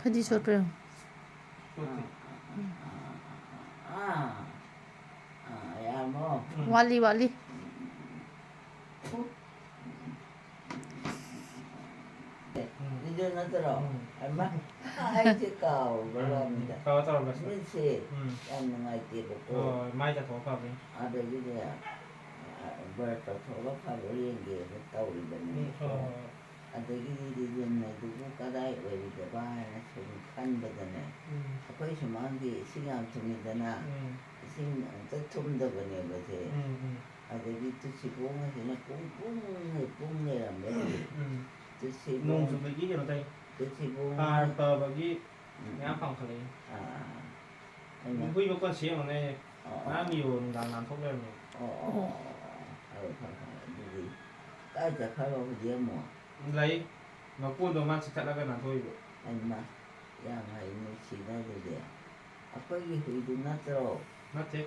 ꯈꯔꯗꯤ ꯆꯣꯠꯄ꯭ꯔꯥ ꯌꯦꯡꯉꯨ꯫ ꯋꯥꯠꯂꯤ, ꯋꯥꯠꯂꯤ꯫ ꯑꯗꯨ ꯅꯠꯇ꯭ꯔꯣ? ꯎꯝ꯫ ꯑꯃ, ꯑꯩꯁꯦ ꯀꯥꯎꯔꯕ ꯎꯝ, ꯋꯥꯅꯤꯗ꯫ ꯀꯥꯎꯔ ꯇꯧꯔꯝꯕꯁꯦ꯫ ꯃꯤꯠꯁꯦ ꯎꯝ꯫ ꯌꯥꯝ ꯅꯨꯡꯉꯥꯏꯇꯦꯕꯀꯣ꯫ ꯍꯣꯏ, ꯃꯥꯏ ꯇꯥꯊꯣꯛꯑ ꯐꯕꯅꯤ꯫ ꯑꯗꯒꯤꯗꯤ, ꯑ, ꯕ꯭ꯔꯁ ꯇꯧꯊꯣꯛꯑꯒ ꯐꯕ꯭ꯔꯥ ꯌꯦꯡꯒꯦꯅ ꯇꯧꯔꯤꯕꯅꯦꯕꯀꯣ꯫ ꯎꯝ, ꯍꯣꯏ, ꯍꯣꯏ, ꯍꯣꯏ꯫ ꯑꯗꯒꯤꯗꯤ ꯂꯤꯟ ꯍꯥꯏꯗꯨꯕꯨ ꯀꯗꯥꯏ ꯑꯣꯏꯔꯤꯗꯕ ꯍꯥꯏꯅ ꯁꯨꯝ ꯈꯟꯕꯗꯅꯦ, ꯎꯝ꯫ ꯑꯩꯈꯣꯏ ꯁꯨꯃꯥꯡꯒꯤ ꯏꯁꯤꯡ ꯌꯥꯝ ꯊꯨꯝꯃꯤꯗꯅ, ꯎꯝ꯫ ꯏꯁꯤꯡ ꯑꯝꯇ ꯊꯨꯝꯗꯕꯅꯦꯕꯁꯦ꯫ ꯎꯝ, ꯎꯝ꯫ ꯑꯗꯒꯤ ꯇꯨꯠꯁꯤꯕꯣꯡ ꯑꯁꯤꯅ ꯄꯨꯡ ꯄꯨꯡ ꯄꯨꯡ ꯂꯩꯔꯝꯕ꯫ ꯎꯝ꯫ ꯇꯨꯠꯁꯤꯕꯣꯡ, ꯅꯣꯡ ꯆꯨꯕꯒꯤ ꯀꯩꯅꯣ ꯇꯧ-, ꯇꯨꯠꯁꯤꯕꯣꯡ꯫ ꯍꯥꯔ ꯐꯕꯒꯤ ꯎꯝ꯫ ꯃꯌꯥꯝ ꯄꯥꯡꯈꯠꯂꯛꯏ꯫ ꯑꯥ, ꯑꯩꯅ ꯍꯨꯏ ꯃꯀꯣꯟ ꯁꯦꯝꯃꯨꯅꯦ꯫ ꯑꯣ, ꯑꯣ꯫ ꯉꯔꯥꯡ ꯃꯤꯌꯣ ꯅꯨꯡꯗꯥꯡ ꯅꯥꯟꯊꯣꯛ ꯂꯩꯔꯝꯃꯦ꯫ ꯑꯣ, ꯑꯣ, ꯑꯣ, ꯑꯣ꯫ ꯐꯔꯦ, ꯐꯔꯦ, ꯐꯔꯦ꯫ ꯑꯗꯨꯗꯤ ꯀꯥꯏ ꯆꯠꯈ꯭ꯔꯕ ꯍꯧꯖꯤꯛ ꯑꯃꯨꯛ? ꯂꯩ꯫ ꯃꯀꯣꯟꯗꯣ ꯃꯥ ꯆꯤꯛꯊꯠꯂꯒ ꯅꯥꯟꯊꯣꯛꯏꯕ꯫ ꯍꯩꯃꯥ, ꯌꯥꯝ ꯍꯩ, ꯅꯨꯡꯁꯤꯅ ꯑꯗꯨꯗꯤ꯫ ꯑꯩꯈꯣꯏꯒꯤ ꯍꯨꯏꯗꯨ ꯅꯠꯇ꯭ꯔꯣ? ꯅꯠꯇꯦ꯫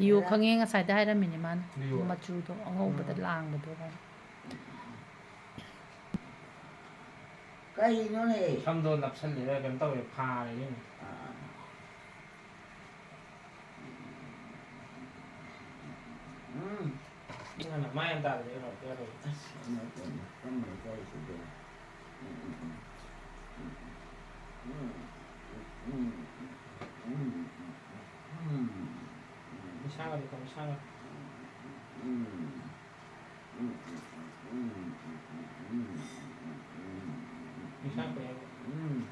ꯂꯤꯌꯣ ꯈꯪꯉꯦ, ꯉꯁꯥꯏꯗ ꯍꯥꯏꯔꯝꯃꯤꯅꯦ ꯃꯥꯅ꯫ ꯂꯤꯌꯣ꯫ ꯃꯆꯨꯗꯣ ꯑꯉꯧꯕꯗ ꯎꯝ꯫ ꯂꯥꯡꯕꯗꯣ ꯍꯥꯏꯅ꯫ ꯀꯩꯅꯣꯅꯦ? ꯁꯝꯗꯣ ꯅꯞꯁꯜꯂꯤꯔ ꯀꯩꯅꯣ ꯇꯧꯔꯦ, ꯐꯥꯔꯦ ꯏꯕꯦꯝꯃ꯫ ꯑꯥ꯫ ꯎꯝ꯫ ꯃꯥꯏ ꯌꯥꯝ ꯇꯥꯗ꯭ꯔꯦ, ꯀꯩꯅꯣ ꯇꯧꯔꯦ꯫ ꯑꯁ, ꯏꯃꯥꯏ ꯄꯦꯝꯃ, ꯀꯔꯝꯕ ꯂꯩꯀꯥꯏꯁꯤꯗ? ꯎꯝ, ꯎꯝ, ꯎꯝ꯫ ꯎꯝ, ꯎꯝ, ꯎꯝ, ꯎꯝ, ꯎꯝ, ꯎꯝ, ꯎꯝ, ꯎꯝ꯫ ꯏꯁꯥꯒꯗꯤ ꯈꯪ ꯏꯁꯥꯒ꯫ ꯎꯝ꯫ ꯎꯝ꯫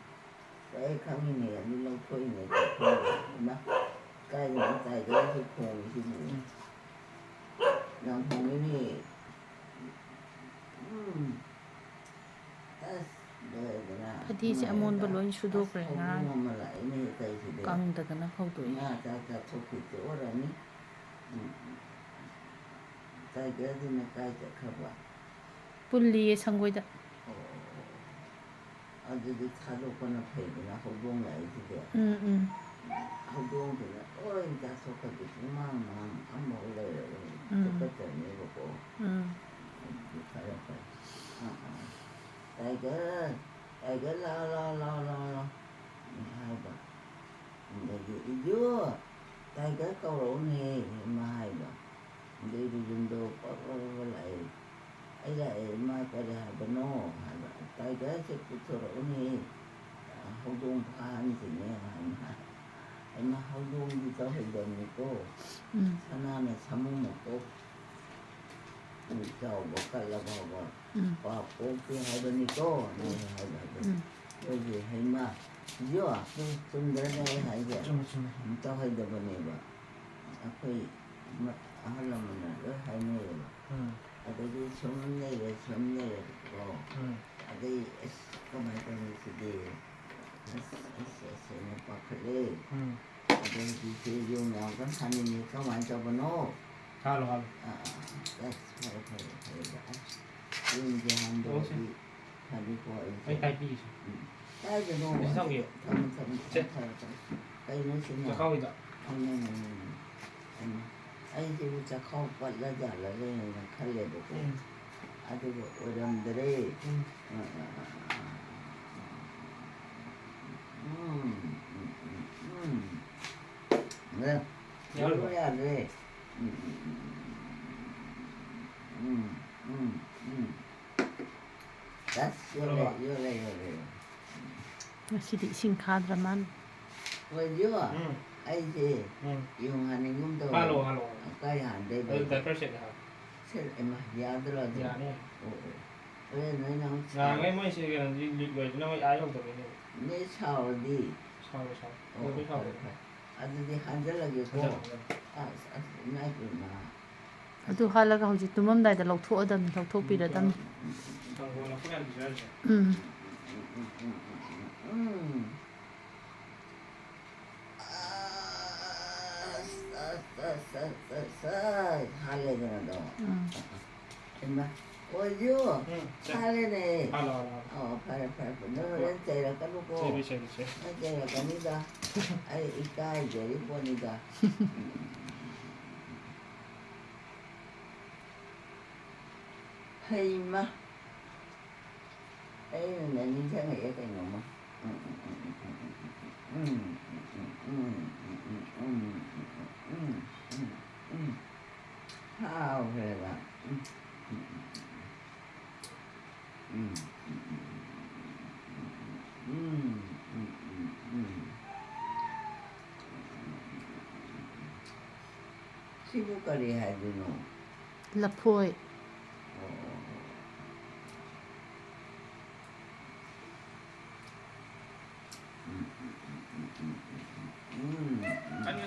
ꯑꯩ ꯈꯪꯉꯤꯅꯦ, ꯑꯗꯨ ꯂꯧꯊꯣꯛꯏꯅꯦ꯫ ꯏꯃꯥ, ꯀꯥꯏꯗꯅꯣ ꯇꯥꯏꯒꯔꯁꯦ ꯈꯣꯡꯉꯤꯁꯤꯕꯨ? ꯌꯥꯝ ꯈꯣꯡꯉꯤꯅꯦ꯫ ꯎꯝ꯫ ꯑꯁ, ꯂꯣꯏꯔꯦꯗꯅ꯫ ꯐꯗꯤꯁꯦ ꯑꯃꯣꯟꯕ ꯂꯣꯏ ꯁꯨꯗꯣꯛꯈ꯭ꯔꯦ ꯑꯁ, ꯉꯔꯥꯡ꯫ ꯍꯧꯗꯣꯡ ꯑꯃ ꯂꯥꯛꯏꯅꯦ ꯇꯧꯔꯤꯁꯤꯗꯤ꯫ ꯀꯪꯗꯗꯅ ꯐꯧꯗꯣꯛꯏ꯫ ꯉꯥ ꯆꯥꯛ ꯆꯥꯊꯣꯛꯈꯤꯕꯗꯣ ꯑꯣꯏꯔꯝꯅꯤ꯫ ꯎꯝ, ꯎꯝ, ꯎꯝ꯫ ꯇꯥꯏꯒꯔꯗꯨꯅ ꯀꯥꯏ ꯆꯠꯈ꯭ꯔꯕ? ꯄꯨꯜꯂꯤꯌꯦ ꯁꯪꯒꯣꯏꯗ꯫ ꯑꯣ, ꯑꯗꯨꯗꯤ ꯊꯥꯗꯣꯛꯄꯅ ꯐꯩꯗꯅ, ꯍꯧꯗꯣꯡ ꯂꯥꯛꯏꯁꯤꯗꯤ꯫ ꯎꯝ, ꯎꯝ꯫ ꯍꯧꯗꯣꯡꯗꯨꯅ ꯂꯣꯏ ꯆꯥꯊꯣꯛꯈ꯭ꯔꯗꯤ ꯄꯨꯡꯃꯥꯡ ꯃꯥꯡ ꯑꯃꯐꯥꯎ ꯂꯩꯔꯔꯣꯏ꯫ ꯎꯝ꯫ ꯇꯨꯀꯠꯆꯅꯦꯕꯀꯣ꯫ ꯎꯝ꯫ ꯑꯗꯨꯗꯤ ꯐꯔꯦ, ꯐꯔꯦ꯫ ꯑꯥ, ꯑꯥ꯫ "ꯇꯥꯏꯒꯔ, ꯇꯥꯏꯒꯔ, ꯂꯥꯎ, ꯂꯥꯎ, ꯂꯥꯎ, ꯂꯥꯎ, ꯂꯥꯎ", ꯍꯥꯏꯕ꯫ ꯑꯗꯒꯤ, "ꯏꯖꯨ, ꯇꯥꯏꯒꯔ ꯀꯧꯔꯛꯎꯅꯦ", ꯏꯃꯥ ꯍꯥꯏꯕ꯫ ꯑꯗꯩꯗꯤ ꯌꯨꯝꯗꯣ ꯄꯛ ꯄꯛ ꯄꯛ ꯂꯥꯛꯑꯦ꯫ ꯑꯩ ꯂꯥꯛꯑꯦ, "ꯏꯃꯥ, ꯀꯔꯤ ꯍꯥꯏꯕꯅꯣ?" ꯍꯥꯏꯕ꯫ "ꯇꯥꯏꯒꯔꯁꯦ ꯄꯨꯊꯣꯔꯛꯎꯅꯦ, ꯍꯧꯗꯣꯡ ꯐꯥꯍꯟꯁꯤꯅꯦ", ꯍꯥꯏꯅ꯫ ꯑꯩꯅ, "ꯍꯧꯗꯣꯡꯗꯤ ꯇꯧꯍꯩꯗꯕꯅꯤꯀꯣ꯫ ꯎꯝ꯫ ꯁꯅꯥꯅ ꯁꯥꯃꯨ ꯃꯀꯣꯛ ꯆꯥꯎꯕ ꯀꯜꯂ ꯐꯥꯎꯕ ꯎꯝ꯫ ꯄꯥꯞ ꯄꯣꯛꯇꯦ ꯍꯥꯏꯕꯅꯤꯀꯣ", ꯅꯪ ꯍꯥꯏꯕ ꯑꯗꯨ꯫ ꯎꯝ꯫ ꯑꯩꯈꯣꯏꯒꯤ ꯍꯩꯃꯥ, ꯏꯌꯣ, ꯆꯨꯝꯗ꯭ꯔꯅꯦ ꯑꯩ ꯍꯥꯏꯁꯦ? ꯆꯨꯝꯃꯦ, ꯆꯨꯝꯃꯦ꯫ ꯇꯧꯍꯩꯗꯕꯅꯦꯕ꯫ ꯑꯩꯈꯣꯏ ꯃ-, ꯑꯍꯜ ꯂꯃꯟꯅ ꯂꯣꯏ ꯍꯥꯏꯅꯩꯌꯦꯕ꯫ ꯎꯝ꯫ ꯑꯗꯒꯤ ꯁꯨꯝ ꯂꯩꯔꯦ, ꯁꯨꯝ ꯂꯩꯔꯦꯀꯣ꯫ ꯎꯝ꯫ ꯑꯗꯩ, "ꯑꯁ, ꯀꯃꯥꯏꯅ ꯇꯧꯅꯤ ꯁꯤꯗꯤ? ꯑꯁ, ꯑꯁ, ꯑꯁ", ꯑꯩꯅ ꯄꯥꯈꯠꯂꯦ꯫ ꯎꯝ꯫ ꯑꯗꯣ ꯍꯧꯖꯤꯛꯁꯦ ꯌꯨꯝ ꯌꯥꯝ ꯀꯟꯅ ꯁꯥꯅꯤꯡꯉꯦ꯫ ꯀꯃꯥꯏꯅ ꯇꯧꯕꯅꯣ? ꯍꯥꯜꯂꯣ, ꯍꯥꯜꯂꯣ꯫ ꯑꯥ, ꯑꯥ, ꯑꯥ, ꯑꯁ, ꯐꯔꯦ, ꯐꯔꯦ, ꯐꯔꯦ, ꯐꯔꯦ꯫ ꯑꯁ, ꯌꯨꯝꯁꯦ ꯍꯥꯡꯗꯣꯛꯑꯗꯤ ꯐꯅꯤꯀꯣ ꯑꯩꯁꯦ꯫ ꯑꯩ ꯇꯥꯏ ꯄꯤꯒꯦꯁꯦ꯫ ꯎꯝ꯫ ꯀꯥꯏꯗꯅꯣ? ꯁꯤ ꯊꯝꯒꯦ꯫ ꯊꯝꯃꯣ, ꯊꯝꯃꯣ꯫ ꯁꯦ꯫ ꯐꯔꯦ, ꯐꯔꯦ꯫ ꯀꯩꯅꯣ ꯁꯤꯅ? ꯆꯥꯛꯈꯥꯎꯒꯤꯗ꯫ ꯎꯝ, ꯎꯝ, ꯎꯝ, ꯎꯝ꯫ ꯍꯩꯃꯥ, ꯑꯩꯁꯤꯕꯨ ꯆꯥꯛꯈꯥꯎ ꯄꯠꯂ ꯖꯥꯠꯂꯅꯦꯅ ꯈꯜꯂꯦꯕꯀꯣ꯫ ꯎꯝ꯫ ꯑꯗꯨꯒ ꯑꯣꯏꯔꯝꯗ꯭ꯔꯦ꯫ ꯎꯝ꯫ ꯑ, ꯑ, ꯑ, ꯑ, ꯎꯝ, ꯎꯝ, ꯎꯝ, ꯎꯝ꯫ ꯑ, ꯌꯥꯔꯕꯣ? ꯌꯥꯔꯦ꯫ ꯎꯝ, ꯎꯝ, ꯎꯝ, ꯎꯝ, ꯎꯝ, ꯎꯝ, ꯎꯝ꯫ ꯑꯁ, ꯌꯣꯜꯂꯦ, ꯌꯣꯜꯂꯦ, ꯌꯣꯜꯂꯦ꯫ ꯉꯁꯤꯗꯤ ꯏꯁꯤꯡ ꯈꯥꯗ꯭ꯔ ꯃꯥꯜꯂꯦ꯫ ꯍꯣꯏ, ꯏꯕꯦꯝꯃ, ꯎꯝ꯫ ꯑꯩꯁꯦ ꯎꯝ꯫ ꯌꯨꯡ ꯍꯥꯟꯅꯤꯡꯒꯨꯝ ꯇꯧꯋꯦ꯫ ꯍꯥꯜꯂꯣ, ꯍꯥꯜꯂꯣ, ꯍꯥꯜꯂꯣ꯫ ꯀꯥꯏ ꯍꯥꯟꯗꯣꯏꯕ ꯑꯗꯨ ꯑꯩꯁꯦ? ꯗꯥꯏꯄꯔ ꯁꯦꯠꯂꯦ ꯍꯥꯜꯂꯣ꯫ ꯁꯦꯠ-, ꯏꯃꯥ, ꯌꯥꯗ꯭ꯔꯣ ꯑꯗꯨ? ꯌꯥꯅꯤ꯫ ꯑꯣ, ꯑꯣ꯫ ꯍꯣꯔꯦꯟ ꯅꯣꯏꯅ ꯑꯃꯨꯛ ꯁꯥꯎ-, ꯅꯍꯥꯟꯈꯩ ꯃꯣꯏ ꯁꯤ ꯀꯩꯅꯣꯗꯤ ꯂꯤꯛ ꯑꯣꯏꯗꯅ ꯃꯣꯏ ꯑꯥ ꯌꯧꯗꯕꯩꯅꯦꯕ꯫ ꯅꯣꯏ ꯁꯥꯎꯔꯗꯤ꯫ ꯁꯥꯎꯔꯣꯏ, ꯁꯥꯎꯔꯣꯏ꯫ ꯑꯣ, ꯀꯩꯗꯧꯕꯩ ꯐꯔꯦ, ꯁꯥꯎꯗꯣꯏꯅꯣ? ꯐꯔꯦ꯫ ꯑꯗꯨꯗꯤ ꯍꯟꯖꯜꯂꯒꯦꯀꯣ꯫ ꯍꯟꯖꯜꯂꯣ, ꯍꯟꯖꯜꯂꯣ꯫ ꯑꯁ, ꯑꯁ, ꯏꯃꯥ ꯏꯄꯦꯝꯃ꯫ ꯑꯗꯨ ꯍꯥꯜꯂꯒ ꯍꯧꯖꯤꯛ ꯇꯨꯝꯃꯝꯗꯥꯏꯗ ꯂꯧꯊꯣꯛꯑꯗꯝꯅꯤ, ꯂꯧꯊꯣꯛꯄꯤꯔꯗꯝꯅꯤ꯫ ꯀꯥꯡꯕꯨ ꯂꯧꯊꯣꯛ ꯌꯥꯗ꯭ꯔꯤꯁꯦ ꯍꯥꯏꯔꯤꯁꯦ꯫ ꯎꯝ꯫ ꯎꯝ꯫ ꯑꯁ, ꯑꯁ, ꯑꯁ, ꯑꯁ, ꯑꯁ, ꯑꯁ, ꯍꯥꯜꯂꯦꯗꯅ ꯑꯗꯣ꯫ ꯎꯝ꯫ ꯏꯃꯥ, ꯑꯣꯏꯕꯤꯌꯨ꯫ ꯎꯝ, ꯁꯦ꯫ ꯍꯥꯜꯂꯦꯅꯦ꯫ ꯍꯥꯜꯂꯣ, ꯍꯥꯜꯂꯣ, ꯍꯥꯜꯂꯣ꯫ ꯑꯣ, ꯐꯔꯦ, ꯐꯔꯦ, ꯐꯔꯦ꯫ ꯅꯪ ꯍꯣꯔꯦꯟ ꯆꯩꯔꯛꯀꯅꯨꯀꯣ꯫ ꯆꯩꯔꯣꯏ, ꯆꯩꯔꯣꯏ, ꯆꯩꯔꯣꯏ꯫ ꯅꯪ ꯆꯩꯔꯛꯀꯅꯤꯗ꯫ ꯑꯩ ꯏꯀꯥꯏꯖꯔꯤ ꯄꯣꯠꯅꯤꯗ꯫ ꯍꯩꯃꯥ꯫ ꯑꯩꯅꯅꯦ ꯅꯤꯡꯁꯤꯡꯉꯛꯑꯦ ꯀꯩꯅꯣꯝꯃ꯫ ꯎꯝ, ꯎꯝ, ꯎꯝ, ꯎꯝ꯫ ꯍꯥꯎꯈ꯭ꯔꯦꯕ꯫ ꯎꯝ, ꯎꯝ, ꯎꯝ, ꯎꯝ, ꯎꯝ꯫ ꯎꯝ, ꯎꯝ, ꯎꯝ, ꯎꯝ꯫ ꯁꯤꯕꯨ ꯀꯔꯤ ꯍꯥꯏꯗꯣꯏꯅꯣ? ꯂꯐꯣꯏ꯫ ꯑꯣ꯫ ꯎꯝ, ꯎꯝ, ꯎꯝ, ꯎꯝ, ꯎꯝ, ꯎꯝ, ꯎꯝ꯫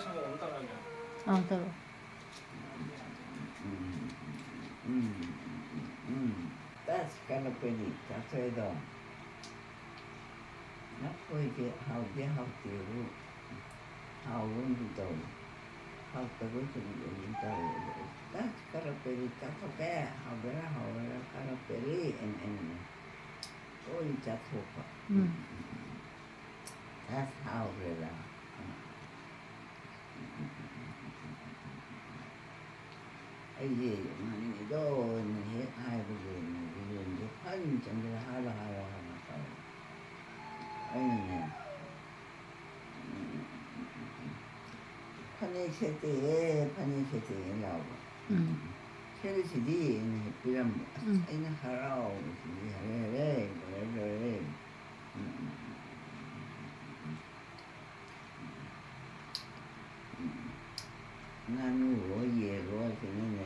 ꯑꯪ, ꯇꯧꯔꯛꯑꯣ꯫ ꯎꯝ, ꯎꯝ, ꯎꯝ, ꯎꯝ, ꯎꯝ, ꯎꯝ, ꯎꯝ, ꯎꯝ꯫ ꯇꯁ ꯀꯜꯂꯛꯄꯩꯗꯤ ꯆꯥꯊꯣꯛꯑꯦꯗꯣ꯫ ꯂꯐꯣꯏꯁꯦ ꯍꯥꯎꯗꯤ ꯍꯥꯎꯇꯦꯕꯨ, ꯍꯥꯎꯕ ꯑꯃꯗꯤ ꯇꯧꯏ꯫ ꯍꯥꯎꯇꯕ ꯁꯨꯝ ꯑꯗꯨꯝ ꯇꯧꯋꯦ꯫ ꯑꯗꯣ ꯑꯩ ꯇꯁ ꯀꯜꯂꯛꯄꯩꯗꯤ ꯆꯥꯊꯣꯛꯀꯦ, ꯍꯥꯎꯒꯦꯔꯥ ꯍꯥꯎꯔꯣꯏꯔꯥ ꯀꯜꯂꯛꯄꯩꯗꯤ ꯑꯩꯅ, ꯑꯩꯅꯅꯦ ꯂꯣꯏ ꯆꯥꯊꯣꯛꯄ꯫ ꯎꯝ꯫ ꯑꯁ, ꯍꯥꯎꯈ꯭ꯔꯦꯗ꯫ ꯑꯩꯁꯦ ꯉꯥꯡꯅꯤꯡꯉꯤꯗꯣꯅ ꯍꯦꯛ ꯍꯥꯏꯕꯒꯤ ꯌꯦꯟꯁꯦ ꯐꯟ ꯆꯪꯁꯤꯜꯂ ꯍꯥꯜꯂꯣ, ꯍꯥꯜꯂꯣ, ꯍꯥꯜꯂꯣ ꯇꯧꯔꯦ꯫ ꯑꯩꯅꯅꯦ, ꯐꯅꯦꯛ ꯁꯦꯠꯇꯦꯍꯦ, ꯐꯅꯦꯛ ꯁꯦꯠꯇꯦꯍꯦ ꯂꯥꯎꯕ꯫ ꯎꯝ꯫ ꯁꯦꯠꯂꯤꯁꯤꯗꯤ ꯑꯩꯅ ꯍꯦꯛ ꯄꯤꯔꯝꯕ꯫ ꯑꯁ, ꯎꯝ꯫ ꯑꯩꯅ ꯍꯔꯥꯎꯕꯁꯤꯗꯤ, ꯍꯔꯦ, ꯍꯔꯦ, ꯂꯣꯏꯔꯦ, ꯂꯣꯏꯔꯦ꯫ ꯎꯝ, ꯎꯝ, ꯎꯝ, ꯎꯝ, ꯎꯝ, ꯎꯝ, ꯎꯝ꯫ ꯎꯝ꯫ ꯉꯥꯅꯨꯋꯣ, ꯌꯦꯜꯋꯣ, ꯁꯤꯅꯅꯦ,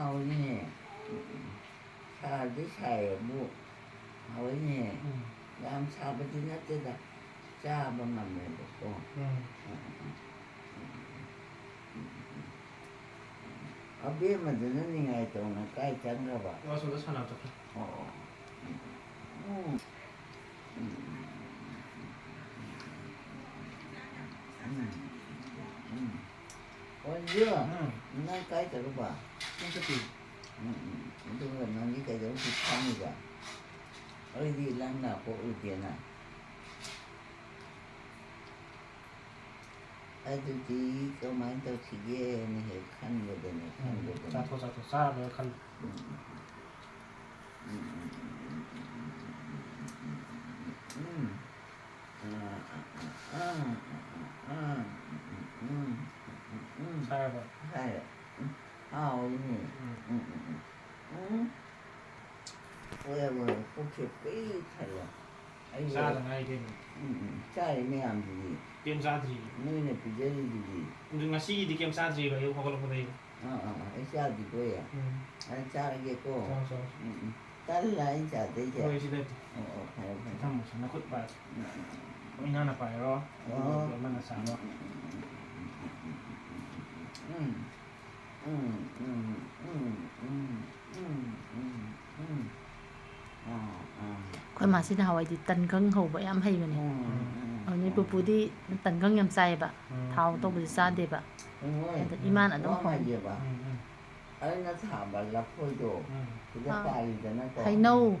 ꯍꯥꯎꯏꯅꯦ꯫ ꯁꯥꯗꯤ ꯁꯥꯏꯌꯦꯕꯨ꯫ ꯍꯥꯎꯏꯅꯦ꯫ ꯎꯝ꯫ ꯌꯥꯝ ꯁꯥꯕꯗꯤ ꯅꯠꯇꯦꯗ꯫ ꯆꯥꯕ ꯉꯝꯃꯦꯕꯀꯣ꯫ ꯎꯝ꯫ ꯑꯕꯦꯝꯃꯗꯨꯅ ꯅꯤꯡꯉꯥꯏ ꯇꯧꯅ ꯀꯥꯏ ꯆꯪꯈ꯭ꯔꯕ? ꯑꯣ, ꯑꯁꯣꯝꯗ ꯁꯥꯟꯅꯕ ꯆꯠꯈ꯭ꯔꯦ꯫ ꯑꯣ꯫ ꯎꯝ꯫ ꯎꯝ꯫ ꯎꯝ꯫ ꯎꯝ꯫ ꯑꯣꯟꯖꯨ, ꯎꯝ꯫ ꯅꯪ ꯀꯥꯏ ꯆꯠꯂꯨꯕ? ꯅꯪ ꯆꯠꯇꯦ꯫ ꯎꯝ, ꯎꯝ꯫ ꯑꯗꯨꯒ ꯅꯪꯗꯤ ꯀꯩꯗꯧ ꯁꯤ ꯐꯝꯃꯤꯕ? ꯑꯩꯗꯤ ꯅꯪ ꯂꯥꯛꯄ ꯎꯗꯦꯅ꯫ ꯑꯗꯨꯗꯤ ꯀꯃꯥꯏꯅ ꯇꯧꯁꯤꯒꯦꯅ ꯍꯦꯛ ꯈꯟꯕꯗꯅꯦ, ꯎꯝ꯫ ꯈꯟꯕꯗꯅꯦ꯫ ꯆꯥꯊꯣꯛ, ꯆꯥꯊꯣꯛ꯫ ꯆꯥꯔ ꯂꯣꯏꯔ ꯈꯜꯂꯣ꯫ ꯎꯝ꯫ ꯎꯝ, ꯎꯝ, ꯎꯝ꯫ ꯎꯝ꯫ ꯎꯝ꯫ ꯎꯝ꯫ ꯎꯝ꯫ ꯎꯝ꯫ ꯎꯝ꯫ ꯎꯝ꯫ ꯎꯝ꯫ ꯎꯝ꯫ ꯎꯝ꯫ ꯎꯝ꯫ ꯎꯝ꯫ ꯎꯝ꯫ ꯎꯝ꯫ ꯍꯥꯏꯔꯕ? ꯍꯥꯏꯔꯦ꯫ ꯎꯝ꯫ ꯍꯥꯎꯋꯤꯅꯦ꯫ ꯎꯝ꯫ ꯎꯝ꯫ ꯎꯝ꯫ ꯎꯝ꯫ ꯎꯝ꯫ ꯍꯣꯏ, ꯍꯣꯏ, ꯄꯨꯛꯁꯦ ꯄꯤꯛ ꯊꯜꯂꯦ꯫ ꯑꯩ ꯆꯥꯗ ꯉꯥꯏꯔꯤ ꯀꯩꯅꯣ꯫ ꯎꯝ, ꯎꯝ꯫ ꯆꯥꯔꯤ ꯃꯌꯥꯝꯗꯨꯗꯤ꯫ ꯀꯩꯝ ꯆꯥꯗ꯭ꯔꯤ꯫ ꯅꯣꯏꯅ ꯄꯤꯖꯔꯤꯗꯨꯗꯤ꯫ ꯑꯗꯨ ꯉꯁꯤꯒꯤꯗꯤ ꯀꯩꯝ ꯆꯥꯗ꯭ꯔꯤꯕ ꯑꯌꯨꯛ ꯍꯧꯒꯠꯂꯛꯄꯗꯒꯤ꯫ ꯑꯥ, ꯑꯥ, ꯑꯥ, ꯑꯩ ꯆꯥꯗ꯭ꯔꯤꯕꯣꯏꯌꯦ꯫ ꯎꯝ꯫ ꯑꯩ ꯆꯥꯔꯒꯦꯀꯣ꯫ ꯆꯥꯔꯣ, ꯆꯥꯔꯣ꯫ ꯎꯝ, ꯎꯝ꯫ ꯇꯜꯂ ꯑꯩꯅ ꯆꯥꯗꯣꯏꯁꯦ? ꯍꯣꯏ, ꯁꯤꯗ꯫ ꯑꯣ, ꯑꯣ, ꯐꯔꯦ, ꯐꯔꯦ꯫ ꯊꯝꯃꯣ, ꯁꯤ ꯅꯈꯨꯠ ꯄꯥꯏꯔꯣ꯫ ꯎꯝ, ꯎꯝ, ꯎꯝ꯫ ꯑꯣ, ꯏꯅꯥꯎꯅ ꯄꯥꯏꯔꯣ꯫ ꯑꯣ꯫ ꯑꯗꯨꯒ ꯑꯃꯅ ꯆꯥꯔꯣ꯫ ꯎꯝ, ꯎꯝ, ꯎꯝ, ꯎꯝ꯫ ꯎꯝ, ꯎꯝ, ꯎꯝ, ꯎꯝ, ꯎꯝ, ꯎꯝ, ꯎꯝ꯫ ꯑꯥ, ꯑꯥ꯫ ꯑꯩꯈꯣꯏ ꯃꯥꯁꯤ ꯅꯍꯥꯟꯋꯥꯏꯗꯤ ꯇꯟꯒꯪ ꯍꯧꯕ ꯌꯥꯝ ꯍꯩꯕꯅꯦ꯫ ꯎꯝ, ꯎꯝ, ꯑꯗꯨꯅ ꯎꯝ꯫ ꯄꯨꯄꯨꯗꯤ ꯇꯟꯒꯪ ꯌꯥꯝ ꯆꯥꯏꯌꯦꯕ꯫ ꯎꯝ꯫ ꯊꯥꯎ ꯇꯧꯕꯁꯦ ꯆꯥꯗꯦꯕ꯫ ꯎꯝ, ꯍꯣꯏ꯫ ꯑꯗ ꯏꯃꯥꯅ ꯑꯗꯨꯝ ꯋꯥ ꯍꯧ-꯫ ꯍꯥꯏꯒꯦꯕ꯫ ꯎꯝ, ꯎꯝ꯫ ꯑꯩꯅ ꯊꯥꯕ ꯂꯐꯣꯏꯗꯣ ꯎꯝ꯫ ꯁꯤꯗ ꯑꯥ꯫ ꯇꯥꯔꯤꯗꯅꯀꯣ꯫ ꯍꯩꯅꯧ꯫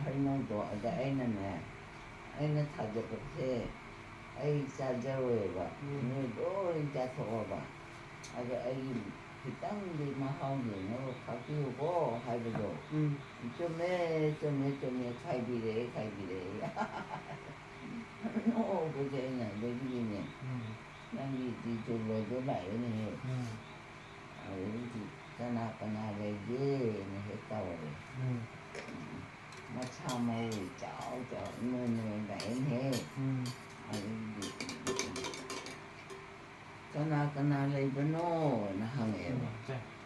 ꯍꯩꯅꯧꯗꯣ ꯑꯗ ꯑꯩꯅꯅꯦ, ꯑꯩꯅ ꯊꯥꯖꯕꯁꯦ ꯑꯩ ꯆꯥꯖꯔꯣꯏꯕ꯫ ꯎꯝ꯫ ꯅꯣꯏ ꯂꯣꯏ ꯆꯥꯊꯣꯛꯑꯣꯕ꯫ ꯑꯗꯣ ꯑꯩꯒꯤ ꯈꯤꯇꯪꯗꯤ ꯃꯍꯥꯎ ꯌꯦꯡꯅꯕ ꯈꯥꯛꯄꯤꯌꯨꯀꯣ ꯍꯥꯏꯕꯗꯣ꯫ ꯎꯝ꯫ ꯆꯨꯝꯃꯦ, ꯆꯨꯝꯃꯦ, ꯆꯨꯝꯃꯦ, ꯈꯥꯏꯕꯤꯔꯛꯑꯦ, ꯈꯥꯏꯕꯤꯔꯛꯑꯦ꯫ ꯅꯣꯛꯑꯧꯕꯁꯦ ꯑꯩꯅ ꯑꯗꯒꯤꯗꯤꯅꯦ, ꯎꯝ꯫ ꯅꯪꯒꯤ ꯗꯤꯖꯣ ꯂꯣꯏꯗꯣ ꯂꯥꯛꯑꯦꯅꯦꯍꯦ꯫ ꯎꯝ꯫ ꯑꯗꯩꯗꯤ ꯀꯅꯥ ꯀꯅꯥ ꯂꯩꯒꯦꯅ ꯍꯦꯛ ꯇꯧꯔꯦ꯫ ꯎꯝ꯫ ꯃꯁꯥ ꯃꯎ ꯏꯆꯥꯎ ꯆꯥꯎ ꯏꯅꯣꯏ ꯅꯣꯏ ꯂꯥꯛꯑꯦꯅꯦꯍꯦ꯫ ꯎꯝ꯫ ꯑꯗꯩꯗꯤ ꯀꯅꯥ ꯀꯅꯥ ꯂꯩꯕꯅꯣꯅ ꯍꯪꯉꯛꯑꯦꯕ꯫ ꯎꯝ, ꯁꯦ꯫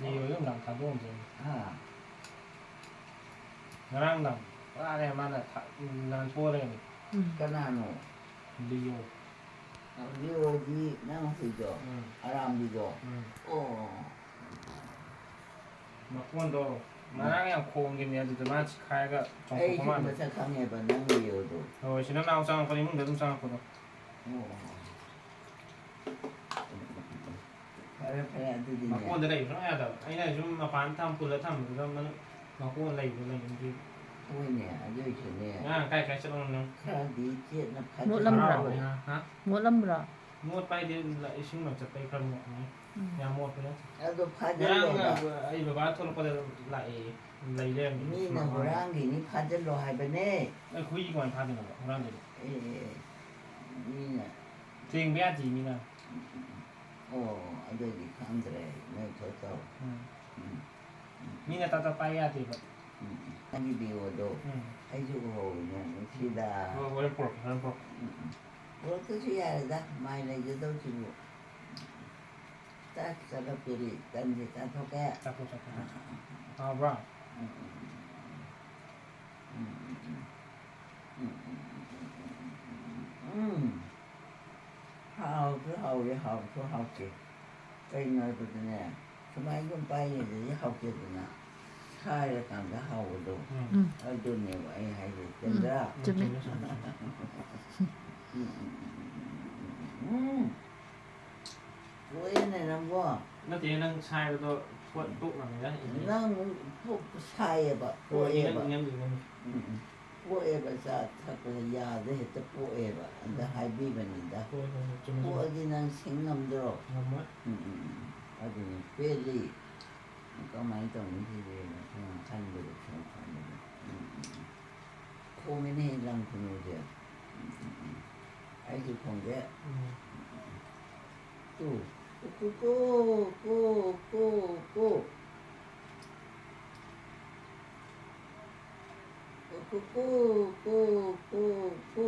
ꯂꯤꯌꯣꯗꯣ ꯅꯨꯡꯗꯥꯡ ꯊꯥꯗꯣꯛꯑꯝꯗꯣꯏꯅꯤ꯫ ꯍꯥ? ꯉꯔꯥꯡ ꯅꯨꯡꯗꯥꯡ ꯄꯨꯔꯥꯅꯦ ꯃꯥꯅ ꯊꯥ-, ꯅꯥꯟꯊꯣꯛꯑ ꯂꯩꯔꯝꯃꯤ꯫ ꯎꯝ꯫ ꯀꯅꯥꯅꯣ? ꯂꯤꯌꯣ꯫ ꯂꯤꯌꯣꯗꯤ ꯅꯪ ꯍꯨꯏꯗꯣ? ꯎꯝ꯫ ꯑꯔꯥꯝꯕꯤꯗꯣ? ꯎꯝ꯫ ꯑꯣ꯫ ꯃꯀꯣꯟꯗꯣ ꯉꯔꯥꯡ ꯌꯥꯝ ꯈꯣꯡꯈꯤꯕꯅꯦ, ꯑꯗꯨꯗ ꯃꯥ ꯆꯤꯛꯈꯥꯏꯔꯒ ꯆꯣꯡꯊꯣꯛꯄ ꯑꯩꯁꯨ ꯃꯥꯜꯂꯦ꯫ ꯃꯁꯛ ꯈꯪꯉꯦꯕ ꯅꯪ ꯂꯤꯌꯣꯗꯣ꯫ ꯍꯣꯏ, ꯁꯤꯗ ꯅꯥꯎ ꯆꯪꯉꯛꯄꯅꯦ, ꯏꯃꯨꯡꯗ ꯑꯗꯨꯝ ꯆꯪꯉꯛꯄꯗꯣ꯫ ꯑꯣ꯫ ꯐꯔꯦ, ꯐꯔꯦ, ꯑꯗꯨꯗꯤꯅꯦ꯫ ꯃꯀꯣꯟꯗ ꯂꯩꯕ ꯁꯨꯡꯌꯥ ꯌꯥꯗꯕ꯫ ꯑꯩꯅ ꯁꯨꯝ ꯃꯄꯥꯟ ꯊꯝ-, ꯄꯨꯜꯂ ꯊꯝꯕꯗꯨꯗ ꯃꯅꯨꯡ ꯃꯀꯣꯟ ꯂꯩꯕꯗꯣ ꯂꯩꯅꯤꯡꯗꯦ꯫ ꯍꯣꯏꯅꯦ, ꯑꯗꯨꯏꯁꯨꯅꯦ꯫ ꯉꯔꯥꯡ ꯀꯥꯏ ꯀꯥꯏ ꯆꯠꯂꯝꯅꯣ ꯅꯪ? ꯈꯔꯗꯤ ꯆꯦꯠꯅ ꯐꯖꯅ ꯃꯣꯠꯂꯝꯕ꯭ꯔꯥ? ꯍꯔꯥꯎꯕꯅꯤꯅ, ꯍꯥ? ꯃꯣꯠꯂꯝꯕ꯭ꯔꯥ? ꯃꯣꯠꯄ ꯍꯥꯏꯗꯤ ꯂ-, ꯏꯁꯤꯡ ꯂꯪꯆꯠꯄꯩ ꯈꯔ ꯃꯣꯠꯄꯅꯤ꯫ ꯎꯝ꯫ ꯌꯥꯝ ꯃꯣꯠꯄ ꯅꯠꯇꯦ꯫ ꯑꯗꯣ ꯉꯔꯥꯡ ꯐꯥꯖꯤꯜꯂꯣꯕ꯫ ꯑꯩ ꯕꯕꯥ ꯊꯣꯛꯂꯛꯄꯗ ꯂꯥꯛꯑꯦ, ꯂꯩ ꯂꯩꯔꯝꯃꯦ꯫ ꯃꯤꯅ ꯃꯃꯥꯡꯗ꯫ ꯍꯨꯔꯥꯟꯈꯤꯅꯤ, ꯐꯥꯖꯤꯜꯂꯣ ꯍꯥꯏꯕꯅꯦ꯫ ꯑꯩ ꯍꯨꯏ ꯀꯃꯥꯏꯅ ꯐꯥꯗꯣꯏꯅꯣ ꯍꯨꯔꯥꯟꯗꯣꯏꯅꯣ? ꯑꯦ, ꯑꯦ, ꯑꯦ, ꯃꯤꯅ ꯊꯦꯡꯕ ꯌꯥꯗꯦ ꯃꯤꯅ꯫ ꯑꯣ, ꯑꯗꯨꯗꯤ ꯈꯪꯗ꯭ꯔꯦ, ꯅꯣꯏ ꯊꯣꯛ ꯇꯧ꯫ ꯎꯝ꯫ ꯎꯝ, ꯎꯝ, ꯃꯤꯅ ꯇꯥ ꯇꯥ ꯄꯥꯏ ꯌꯥꯗꯦꯕ꯫ ꯎꯝ, ꯎꯝ꯫ ꯅꯪꯒꯤ ꯚꯤꯗꯤꯑꯣꯗꯣ ꯎꯝ꯫ ꯑꯩꯁꯨ ꯎꯍꯧꯋꯤ, ꯅꯣꯡꯃ ꯁꯤꯗ꯫ ꯍꯣꯏ, ꯍꯣꯔꯦꯟ ꯄꯨꯔꯛꯀꯦ, ꯍꯣꯔꯦꯟ ꯄꯨꯔꯛꯀꯦ꯫ ꯎꯝ, ꯎꯝ꯫ ꯄꯨꯔꯛꯇ꯭ꯔꯁꯨ ꯌꯥꯔꯦꯗ, ꯃꯥꯏ ꯂꯩꯖꯗꯧꯁꯤꯕꯨ꯫ ꯆꯥꯛ ꯆꯥꯔꯛꯄꯤꯔꯤ, ꯇꯟꯁꯦ ꯆꯥꯊꯣꯛꯀꯦ꯫ ꯆꯥꯊꯣꯛ, ꯆꯥꯊꯣꯛ, ꯆꯥꯊꯣꯛ꯫ ꯍꯥꯎꯕ꯭ꯔꯥ? ꯎꯝ, ꯎꯝ, ꯎꯝ, ꯎꯝ꯫ ꯎꯝ, ꯎꯝ, ꯎꯝ꯫ ꯎꯝ꯫ ꯍꯥꯎꯁꯨ ꯍꯥꯎꯋꯦ, ꯍꯥꯎꯁꯨ ꯍꯥꯎꯇꯦ꯫ ꯀꯩꯅꯣ ꯍꯥꯏꯕꯗꯅꯦ, ꯁꯨꯃꯥꯏꯅ ꯁꯨꯝ ꯄꯥꯏꯔꯤꯉꯩꯗꯗꯤ ꯍꯥꯎꯇꯦꯗꯅ, ꯁꯥꯏꯔꯀꯥꯟꯗ ꯍꯥꯎꯕꯗꯣ꯫ ꯎꯝ꯫ ꯎꯝ꯫ ꯑꯗꯨꯅꯦꯕ ꯑꯩ ꯍꯥꯏꯁꯦ꯫ ꯎꯝ, ꯆꯟꯗ꯭ꯔꯥ? ꯆꯨꯝꯃꯦ꯫ ꯎꯝ, ꯎꯝ, ꯎꯝ꯫ ꯂꯣꯏꯔꯦꯅꯦ ꯅꯪꯕꯣ꯫ ꯅꯠꯇꯦ, ꯅꯪ ꯁꯥꯏꯕꯗꯣ ꯄꯣꯠ ꯇꯣꯛꯅꯕꯅꯤꯗ, ꯏꯅꯦ꯫ ꯅꯪ ꯄꯣꯛ ꯁꯥꯏꯌꯦꯕ, ꯍꯣꯏ, ꯏꯅꯝ-, ꯄꯣꯛꯑꯦꯕ꯫ ꯏꯅꯝꯗꯤ ꯏꯅꯝ-꯫ ꯎꯝ, ꯎꯝ꯫ ꯄꯣꯛꯑꯦꯕ, ꯆꯥ ꯊꯛꯄꯗ ꯌꯥꯗ ꯍꯦꯛꯇ ꯄꯣꯛꯑꯦꯕ꯫ ꯑꯗ ꯎꯝ꯫ ꯍꯥꯏꯕꯤꯕꯅꯤꯗ꯫ ꯍꯣꯏ, ꯍꯣꯏ, ꯍꯣꯏ, ꯆꯨꯝꯃꯦ, ꯆꯨꯝꯃꯦ꯫ ꯄꯣꯛꯑꯗꯤ ꯅꯪ ꯁꯤꯡ ꯉꯝꯗ꯭ꯔꯣ? ꯉꯝꯃꯣꯏ꯫ ꯎꯝ, ꯎꯝ, ꯎꯝ꯫ ꯑꯗꯨꯅꯤ ꯄꯦꯜꯂꯤ꯫ ꯀꯃꯥꯏꯅ ꯇꯧꯅꯤ ꯁꯤꯗꯤ? ꯁꯨꯝ ꯈꯟꯕꯗ, ꯁꯨꯝ ꯈꯟꯕꯗ꯫ ꯎꯝ, ꯎꯝ, ꯎꯝ꯫ ꯈꯣꯡꯉꯤꯅꯦ ꯂꯝ ꯈꯨꯅꯨꯁꯦ꯫ ꯎꯝ, ꯎꯝ, ꯎꯝ꯫ ꯑꯩꯁꯨ ꯈꯣꯡꯒꯦ꯫ ꯎꯝ꯫ ꯇꯨ꯫ ꯀꯨ, ꯀꯨ, ꯀꯨ, ꯀꯨ, ꯀꯨ, ꯀꯨ꯫ ꯀꯨ, ꯀꯨ, ꯀꯨ, ꯀꯨ, ꯀꯨ, ꯀꯨ꯫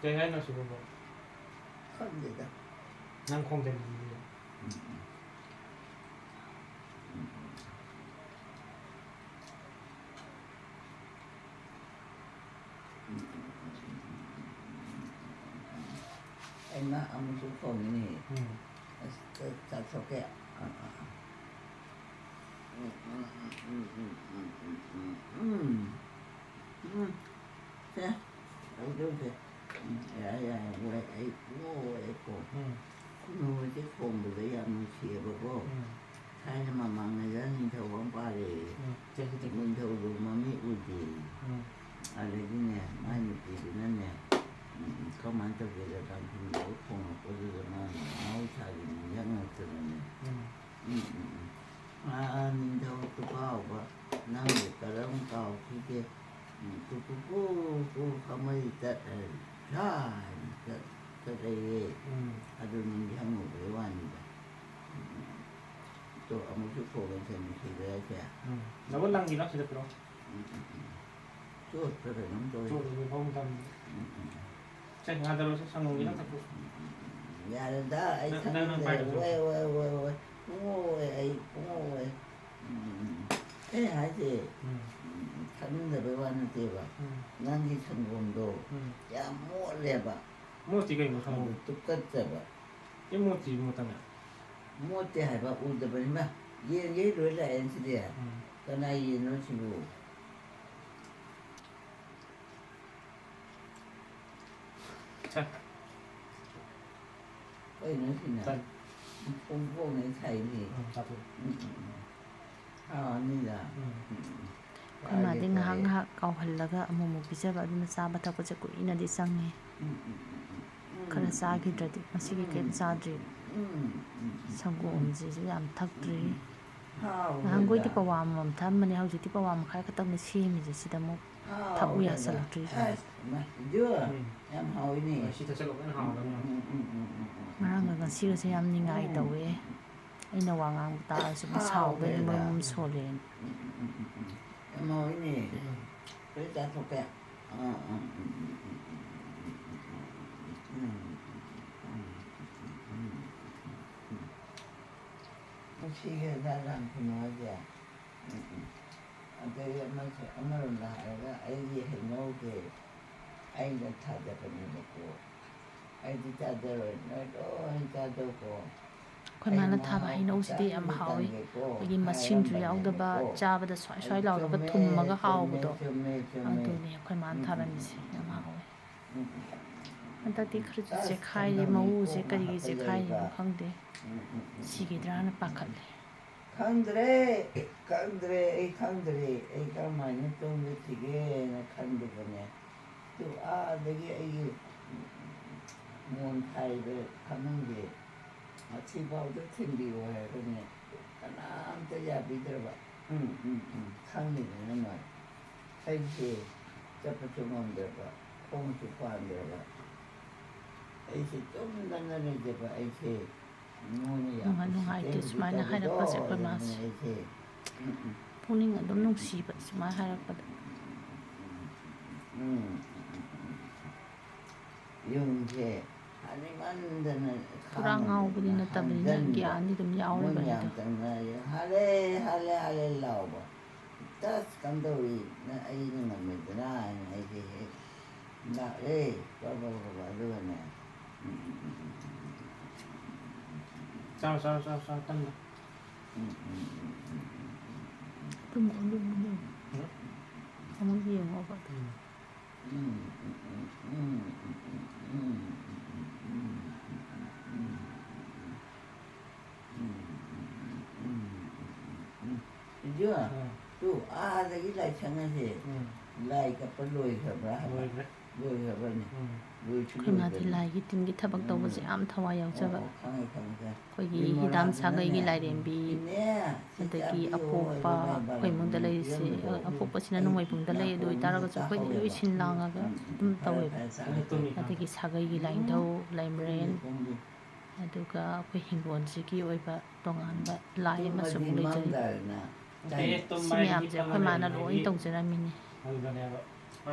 ꯀꯩ ꯍꯥꯏꯅꯣ ꯁꯤꯕꯨ? ꯈꯪꯗꯦꯗ꯫ ꯅꯪ ꯈꯣꯡꯖꯤꯜꯂꯤꯗꯨꯗꯤ꯫ ꯎꯝ, ꯎꯝ꯫ ꯑꯩꯅ ꯑꯃꯨꯛꯁꯨ ꯈꯣꯡꯉꯤꯅꯦ꯫ ꯎꯝ꯫ ꯑꯁ, ꯆꯥ-, ꯆꯥꯊꯣꯛꯀꯦ꯫ ꯑꯥ, ꯑꯥ, ꯑꯥ꯫ ꯎꯝ, ꯎꯝ, ꯎꯝ꯫ ꯎꯝ꯫ ꯁꯦ, ꯇꯧꯗꯧꯁꯦ꯫ ꯎꯝ, ꯌꯥꯔꯦ, ꯌꯥꯔꯦ, ꯂꯣꯏꯔꯦ꯫ ꯑꯩ ꯂꯣꯏꯔꯦꯀꯣ꯫ ꯎꯝ꯫ ꯈꯨꯅꯨ ꯍꯣꯏꯁꯦ ꯈꯣꯡꯕꯗ ꯌꯥꯝ ꯅꯨꯡꯁꯤꯌꯦꯕꯀꯣ꯫ ꯎꯝ꯫ ꯊꯥꯏꯅ ꯃꯃꯥꯡꯉꯩꯗ ꯅꯤꯡꯊꯧ ꯑꯃ ꯄꯥꯜꯂꯦꯌꯦ꯫ ꯎꯝ, ꯆꯍꯤ ꯆꯍꯤ꯫ ꯅꯤꯡꯊꯧꯗꯣ ꯃꯃꯤꯠ ꯎꯗꯦꯌꯦ꯫ ꯎꯝ꯫ ꯑꯗꯒꯤꯅꯦ, ꯃꯥꯏ ꯅꯨꯄꯤꯗꯨꯅꯅꯦ, ꯎꯝ, ꯀꯃꯥꯏꯅ ꯇꯧꯒꯦꯗ, ꯇꯥꯡꯈꯨꯜꯗꯒ ꯈꯣꯡꯉꯛꯄꯗꯨꯗ ꯃꯥꯅ ꯃꯍꯧꯁꯥꯒꯤ ꯅꯤꯡꯁꯤꯡꯉꯛꯇꯅꯅꯦ꯫ ꯎꯝ꯫ ꯎꯝ, ꯎꯝ, ꯎꯝ꯫ ꯑꯥ, ꯅꯤꯡꯊꯧ ꯇꯨꯀꯥꯎꯕ, ꯅꯪꯕꯨ ꯀꯔꯝ ꯀꯥꯎꯈꯤꯒꯦ? ꯎꯝ, ꯀꯨ, ꯀꯨ, ꯀꯨ, ꯀꯨ, ꯈꯥꯃꯩ ꯆꯠ-, ꯑ, ꯁꯥꯏ ꯆꯠ-, ꯆꯠꯂꯛꯑꯦ꯫ ꯎꯝ꯫ ꯑꯗꯨ ꯅꯤꯡꯁꯤꯡꯉꯨꯕꯩ ꯋꯥꯅꯤꯗ꯫ ꯎꯝ, ꯎꯝ꯫ ꯇꯣ, ꯑꯃꯨꯛꯁꯨ ꯈꯣꯡꯉꯦ ꯅꯨꯡꯁꯤꯕ ꯍꯥꯏꯁꯦ꯫ ꯎꯝ꯫ ꯅꯕꯨ ꯂꯪꯒꯤ ꯂꯥꯛꯁꯤꯗ ꯄꯤꯔꯣ꯫ ꯎꯝ, ꯎꯝ, ꯎꯝ꯫ ꯆꯣꯠꯄ꯭ꯔꯥ ꯀꯩꯅꯣꯝ ꯇꯧꯋꯦ꯫ ꯆꯣꯠꯂꯦ, ꯐꯃꯨꯡ ꯊꯝꯃꯦ꯫ ꯎꯝ, ꯎꯝ, ꯎꯝ꯫ ꯁꯦ, ꯉꯥꯗ ꯂꯧꯁꯦ, ꯁꯪꯒꯣꯝꯒꯤ ꯎꯝ, ꯅꯠꯇ꯭ꯔꯣ? ꯎꯝ, ꯎꯝ, ꯎꯝ꯫ ꯌꯥꯔꯦꯗ, ꯑꯩ ꯅꯪ, ꯅꯪ, ꯅꯪ ꯈꯪꯗ꯭ꯔꯦ꯫ ꯄꯥꯏꯗꯣ ꯂꯧꯁꯦ꯫ ꯋꯥꯏ, ꯋꯥꯏ, ꯋꯥꯏ, ꯋꯥꯏ꯫ ꯄꯨꯡꯉꯣ ꯑꯣꯏ, ꯑꯩ ꯄꯨꯡꯉꯣ ꯑꯣꯏ꯫ ꯎꯝ, ꯎꯝ, ꯎꯝ꯫ ꯑꯩ ꯍꯥꯏꯁꯦ, ꯎꯝ꯫ ꯎꯝ, ꯊꯛꯅꯤꯡꯗꯕꯩ ꯋꯥ ꯅꯠꯇꯦꯕ꯫ ꯎꯝ꯫ ꯅꯪꯒꯤ ꯁꯪꯒꯣꯝꯗꯣ ꯎꯝ꯫ ꯌꯥꯝ ꯃꯣꯠꯂꯦꯕ꯫ ꯃꯣꯠꯇꯤ ꯀꯩꯅꯣ ꯁꯪꯒꯣꯝ? ꯑꯗꯨ ꯇꯨꯀꯠꯆꯕ꯫ ꯑꯦ, ꯃꯣꯠꯇꯤ ꯃꯣꯠꯇꯅ꯫ ꯃꯣꯠꯇꯦ ꯍꯥꯏꯕ ꯎꯗꯕꯅꯤꯅ꯫ ꯌꯦꯟꯈꯩ ꯂꯣꯏ ꯂꯥꯛꯑꯦ ꯁꯤꯗꯤ꯫ ꯎꯝ꯫ ꯀꯅꯥ ꯌꯦꯟꯅꯣ ꯁꯤꯕꯨ? ꯁꯦ꯫ ꯀꯩꯅꯣ ꯁꯤꯅ? ꯇꯟ꯫ ꯄꯣꯡ ꯄꯣꯡꯅ ꯁꯥꯏꯅꯦ꯫ ꯎꯝ, ꯆꯥꯊꯣꯛ꯫ ꯎꯝ, ꯎꯝ, ꯎꯝ꯫ ꯍꯥꯎꯔꯅꯤꯗ꯫ ꯎꯝ꯫ ꯎꯝ, ꯎꯝ꯫ ꯑꯩꯈꯣꯏ ꯃꯥꯗꯤ ꯆꯥꯒꯦ, ꯉꯥꯏꯍꯥꯛ ꯆꯥꯒꯦ꯫ ꯉꯥꯏꯍꯥꯛ ꯀꯥꯎꯍꯜꯂꯒ ꯑꯃꯨꯛ ꯑꯃꯨꯛ ꯄꯤꯖꯕ, ꯑꯗꯨꯅ ꯆꯥꯕ ꯊꯛꯄꯁꯦ ꯀꯨꯏꯅꯗꯤ ꯆꯪꯉꯤ꯫ ꯎꯝ, ꯎꯝ, ꯎꯝ, ꯎꯝ꯫ ꯈꯔ ꯎꯝ, ꯎꯝ, ꯆꯥꯈꯤꯗ꯭ꯔꯗꯤ꯫ ꯎꯝ꯫ ꯉꯁꯤꯒꯤ ꯀꯔꯤꯝ ꯎꯝ, ꯆꯥꯗ꯭ꯔꯤ꯫ ꯎꯝ, ꯎꯝ, ꯎꯝ, ꯎꯝ꯫ ꯁꯪꯒꯣꯝꯁꯤꯁꯨ ꯌꯥꯝ ꯊꯛꯇ꯭ꯔꯤ꯫ ꯎꯝ, ꯎꯝ꯫ ꯍꯥꯎꯋꯦꯗ꯫ ꯅꯍꯥꯟꯈꯣꯏꯗꯤ ꯄꯋꯥ ꯑꯃꯃꯝ ꯊꯛꯑꯝꯕꯅꯦ, ꯍꯧꯖꯤꯛꯇꯤ ꯄꯋꯥ ꯃꯈꯥꯏ ꯈꯛꯇꯪꯅꯦ ꯁꯦꯝꯃꯤꯁꯦ, ꯁꯤꯗ ꯑꯃꯨꯛ ꯊꯛꯎ ꯍꯥꯎꯋꯦꯗ꯫ ꯌꯥꯁꯜꯂꯛꯇ꯭ꯔꯤꯁꯤꯅꯦ꯫ ꯑꯁ, ꯏꯃꯥ, ꯏꯟꯗꯤꯌꯣ, ꯎꯝ꯫ ꯌꯥꯝ ꯍꯥꯎꯋꯤꯅꯦ꯫ ꯁꯤ ꯊꯛꯆꯜꯂꯣ, ꯐꯖꯅ ꯍꯥꯎꯔꯗꯕꯅꯦ꯫ ꯎꯝ, ꯎꯝ, ꯎꯝ, ꯎꯝ, ꯎꯝ꯫ ꯉꯔꯥꯡꯒ ꯉꯁꯤꯒꯁꯦ ꯌꯥꯝ ꯅꯤꯡꯉꯥꯏ ꯎꯝ꯫ ꯇꯧꯋꯦ꯫ ꯑꯩꯅ ꯋꯥ ꯉꯥꯡꯕ ꯇꯥꯔꯁꯨ ꯃꯁꯥꯎꯕꯗ ꯑꯗꯨꯝ ꯍꯥꯎꯋꯦꯗ꯫ ꯃꯔꯨꯝ ꯁꯣꯜꯂꯦꯅ꯫ ꯎꯝ, ꯎꯝ, ꯎꯝ, ꯎꯝ, ꯎꯝ꯫ ꯌꯥꯝ ꯍꯥꯎꯋꯤꯅꯦ꯫ ꯎꯝ꯫ ꯂꯣꯏ ꯆꯥꯊꯣꯛꯀꯦ꯫ ꯑꯥ, ꯑꯥ, ꯎꯝ, ꯎꯝ, ꯎꯝ꯫ ꯅꯨꯡꯁꯤꯈ꯭ꯔꯖꯥꯠꯂꯥ ꯈꯨꯅꯨ ꯍꯥꯏꯁꯦ? ꯎꯝ, ꯎꯝ꯫ ꯑꯗꯩ ꯑꯃꯁꯨ, ꯑꯃꯔꯣꯝꯗ ꯍꯥꯏꯔꯒ ꯑꯩꯒꯤ ꯍꯩꯅꯧꯁꯦ ꯑꯩꯅ ꯊꯥꯖꯕꯅꯦꯕꯀꯣ꯫ ꯑꯩꯗꯤ ꯆꯥꯖꯔꯣꯏ, ꯅꯣꯏ ꯂꯣꯏ ꯆꯥꯖꯧꯀꯣ꯫ ꯑꯩꯈꯣꯏ ꯃꯥꯅ ꯊꯥꯕ ꯍꯩꯅꯧꯁꯤꯗꯤ ꯌꯥꯝ ꯍꯥꯎꯋꯦ꯫ ꯑꯩꯈꯣꯏꯒꯤ ꯃꯁꯤꯡꯁꯨ ꯌꯥꯎꯗꯕ, ꯆꯥꯕꯗ ꯁ꯭ꯋꯥꯏ ꯁ꯭ꯋꯥꯏ ꯂꯥꯎꯔꯒ ꯊꯨꯝꯃꯒ ꯍꯥꯎꯕꯗꯣ꯫ ꯑꯗꯨꯅꯦ ꯑꯩꯈꯣꯏ ꯃꯥꯅ ꯊꯥꯔꯝꯃꯤꯁꯦ, ꯌꯥꯝ ꯍꯥꯎꯋꯦ꯫ ꯍꯟꯗꯛꯇꯤ ꯈꯔꯁꯨ ꯆꯦꯛꯈꯥꯏꯔꯦ, ꯃꯎꯁꯦ ꯀꯔꯤꯒꯤ ꯆꯦꯛꯈꯥꯏꯔꯤꯅꯣ ꯈꯪꯗꯦ꯫ ꯁꯤꯈꯤꯗ꯭ꯔꯥꯅ ꯄꯥꯈꯠꯂꯦ꯫ ꯈꯪꯗ꯭ꯔꯦ, ꯈꯪꯗ꯭ꯔꯦ, ꯑꯩ ꯈꯪꯗ꯭ꯔꯦ꯫ ꯑꯩ ꯀꯔꯝꯍꯥꯏꯅ ꯇꯨꯝꯒꯁꯤꯒꯦꯅ ꯈꯟꯕꯗꯅꯦ, ꯇꯨ ꯑꯥꯗꯒꯤ ꯑꯩꯒꯤ ꯃꯣꯟ ꯊꯥꯏꯕ ꯐꯃꯨꯡꯁꯦ ꯑꯁꯤꯐꯥꯎꯗ ꯊꯤꯟꯕꯤꯌꯣ ꯍꯥꯏꯔꯒꯅꯦ, ꯀꯅꯥꯝꯇ ꯌꯥꯕꯤꯗ꯭ꯔꯕ꯫ ꯎꯝ, ꯎꯝ, ꯎꯝ, ꯈꯪꯉꯤꯗꯅ ꯅꯣꯏ꯫ ꯑꯩꯁꯦ ꯆꯠꯄꯁꯨ ꯉꯝꯗ꯭ꯔꯕ, ꯈꯣꯡꯁꯨ ꯄꯥꯟꯗ꯭ꯔꯕ, ꯑꯩꯁꯦ ꯇꯨꯝꯗꯅ ꯂꯩꯖꯕ ꯑꯩꯁꯦ꯫ ꯅꯨꯡꯉꯥꯏ-, ꯅꯨꯡꯉꯥꯏꯇꯦ ꯁꯨꯃꯥꯏꯅ ꯍꯥꯏꯔꯛꯄꯁꯦ ꯑꯩꯈꯣꯏ ꯃꯥꯁꯦ꯫ ꯄꯨꯛꯅꯤꯡ ꯑꯗꯨꯝ ꯅꯨꯡꯁꯤꯕ ꯁꯨꯃꯥꯏꯅ ꯍꯥꯏꯔꯛꯄꯗ꯫ ꯌꯨꯝꯁꯦ ꯍꯥꯅꯤꯡꯃꯟꯗꯅ ꯄꯨꯔꯥ ꯉꯥꯎꯕꯗꯤ ꯅꯠꯇꯕꯅꯤꯅ ꯒ꯭ꯌꯥꯟꯗꯤ ꯑꯗꯨꯝ ꯌꯥꯎꯔꯕꯅꯤꯗ꯫ ꯍꯥꯂꯦ, ꯍꯥꯂꯦ, ꯍꯥꯂꯦ ꯂꯥꯎꯕ꯫ ꯇꯁ ꯀꯝꯗꯧꯔꯤ? ꯅ-, ꯑꯩꯅ ꯉꯝꯃꯦꯗꯅ ꯍꯥꯏꯅ ꯑꯩꯁꯦ ꯍꯦꯛ ꯂꯥꯛꯑꯦ꯫ ꯕ-, ꯕ-, ꯕ-, ꯕ-, ꯑꯗꯨꯒꯅꯦ꯫ ꯎꯝ, ꯎꯝ, ꯎꯝ, ꯎꯝ, ꯎꯝ, ꯎꯝ, ꯎꯝ, ꯎꯝ, ꯎꯝ, ꯎꯝ꯫ ꯆꯥꯎ, ꯆꯥꯎ, ꯆꯥꯎ, ꯆꯥꯎ, ꯇꯞꯅ꯫ ꯎꯝ, ꯎꯝ, ꯎꯝ, ꯎꯝ, ꯎꯝ, ꯎꯝ, ꯎꯝ, ꯎꯝ, ꯎꯝ꯫ ꯑꯗꯨꯝ ꯑꯣꯟꯊꯣꯛ ꯑꯣꯟꯊꯣꯛ ꯑꯃꯨꯛ ꯌꯦꯡꯉꯣꯕ꯫ ꯎꯝ꯫ ꯏꯟꯗꯤꯌꯥ, ꯎꯝ꯫ ꯇꯨ, ꯑꯥꯗꯒꯤ ꯂꯥꯏꯁꯪ ꯑꯁꯦ ꯎꯝ꯫ ꯂꯥꯏ ꯀꯠꯄ ꯂꯣꯏꯈ꯭ꯔꯕ꯭ꯔꯥ ꯍꯥꯏꯕ? ꯂꯣꯏꯈ꯭ꯔꯦ꯫ ꯂꯣꯏꯈ꯭ꯔꯕꯅꯦ? ꯎꯝ꯫ ꯂꯣꯏꯁꯨ ꯑꯩꯈꯣꯏ ꯃꯥꯗꯤ ꯂꯣꯏꯈ꯭ꯔꯦ꯫ ꯂꯥꯏꯒꯤ ꯇꯤꯟꯒꯤ ꯊꯕꯛ ꯇꯧꯕꯁꯦ ꯎꯝ꯫ ꯌꯥꯝ ꯊꯋꯥꯏ ꯑꯣ, ꯌꯥꯎꯖꯕ꯫ ꯑꯣ, ꯈꯪꯉꯦ, ꯈꯪꯉꯦ, ꯈꯪꯉꯦ꯫ ꯑꯩꯈꯣꯏꯒꯤ ꯍꯤꯗꯥꯝ ꯁꯥꯒꯩꯒꯤ ꯕꯤꯃꯣꯂꯥꯗꯨꯅꯅꯦ, ꯂꯥꯏꯔꯦꯝꯕꯤ, ꯏꯅꯦ, ꯁꯤ ꯑꯗꯒꯤ ꯆꯥꯕꯤꯌꯣ ꯑꯄꯣꯛꯄ, ꯍꯥꯏꯕ ꯑꯩꯈꯣꯏ ꯏꯃꯨꯡꯗ ꯕꯥꯂꯥꯃꯨꯀꯤꯅ ꯂꯩꯔꯤꯁꯦ, ꯄꯤꯔꯝꯕꯗꯣ ꯑꯩ ꯑꯄꯣꯛꯄꯁꯤꯅ ꯅꯣꯡꯃꯩꯕꯨꯡꯗ ꯂꯩ, ꯑꯗꯨ ꯅꯥꯀꯣꯡꯗ ꯑꯣꯏꯇꯥꯔꯒꯁꯨ ꯑꯩꯈꯣꯏꯗꯤ ꯂꯣꯏ ꯇꯥꯍꯧꯋꯦꯕ꯫ ꯁꯤꯟ ꯂꯥꯡꯉꯒ ꯎꯝ, ꯎꯝ, ꯎꯝ꯫ ꯑꯗꯨꯝ ꯐꯔꯦ, ꯇꯧꯋꯦꯕ꯫ ꯐꯔꯦ, ꯆꯥꯔꯣ, ꯆꯥꯔꯣ꯫ ꯑꯗꯒꯤ ꯁꯥꯒꯩꯒꯤ ꯂꯥꯏꯅꯤꯡꯊꯧ, ꯂꯥꯏꯃꯔꯦꯟ, ꯈꯣꯡꯗꯦ, ꯈꯣꯡꯗꯦ꯫ ꯑꯗꯨꯒ ꯑꯩꯈꯣꯏ ꯍꯤꯡꯒꯣꯜꯁꯤꯒꯤ ꯑꯣꯏꯕ ꯇꯣꯉꯥꯟꯕ ꯂꯥꯏ ꯑꯃꯁꯨ ꯑꯃꯨꯛ ꯂꯩꯖꯔꯤ꯫ ꯇꯨꯝꯃꯗꯤ ꯃꯪꯗꯅ ꯁꯤ ꯃꯌꯥꯝꯁꯦ ꯑꯩꯈꯣꯏ ꯃꯥꯅ ꯂꯣꯏ ꯇꯧꯖꯔꯝꯃꯤꯅꯤ꯫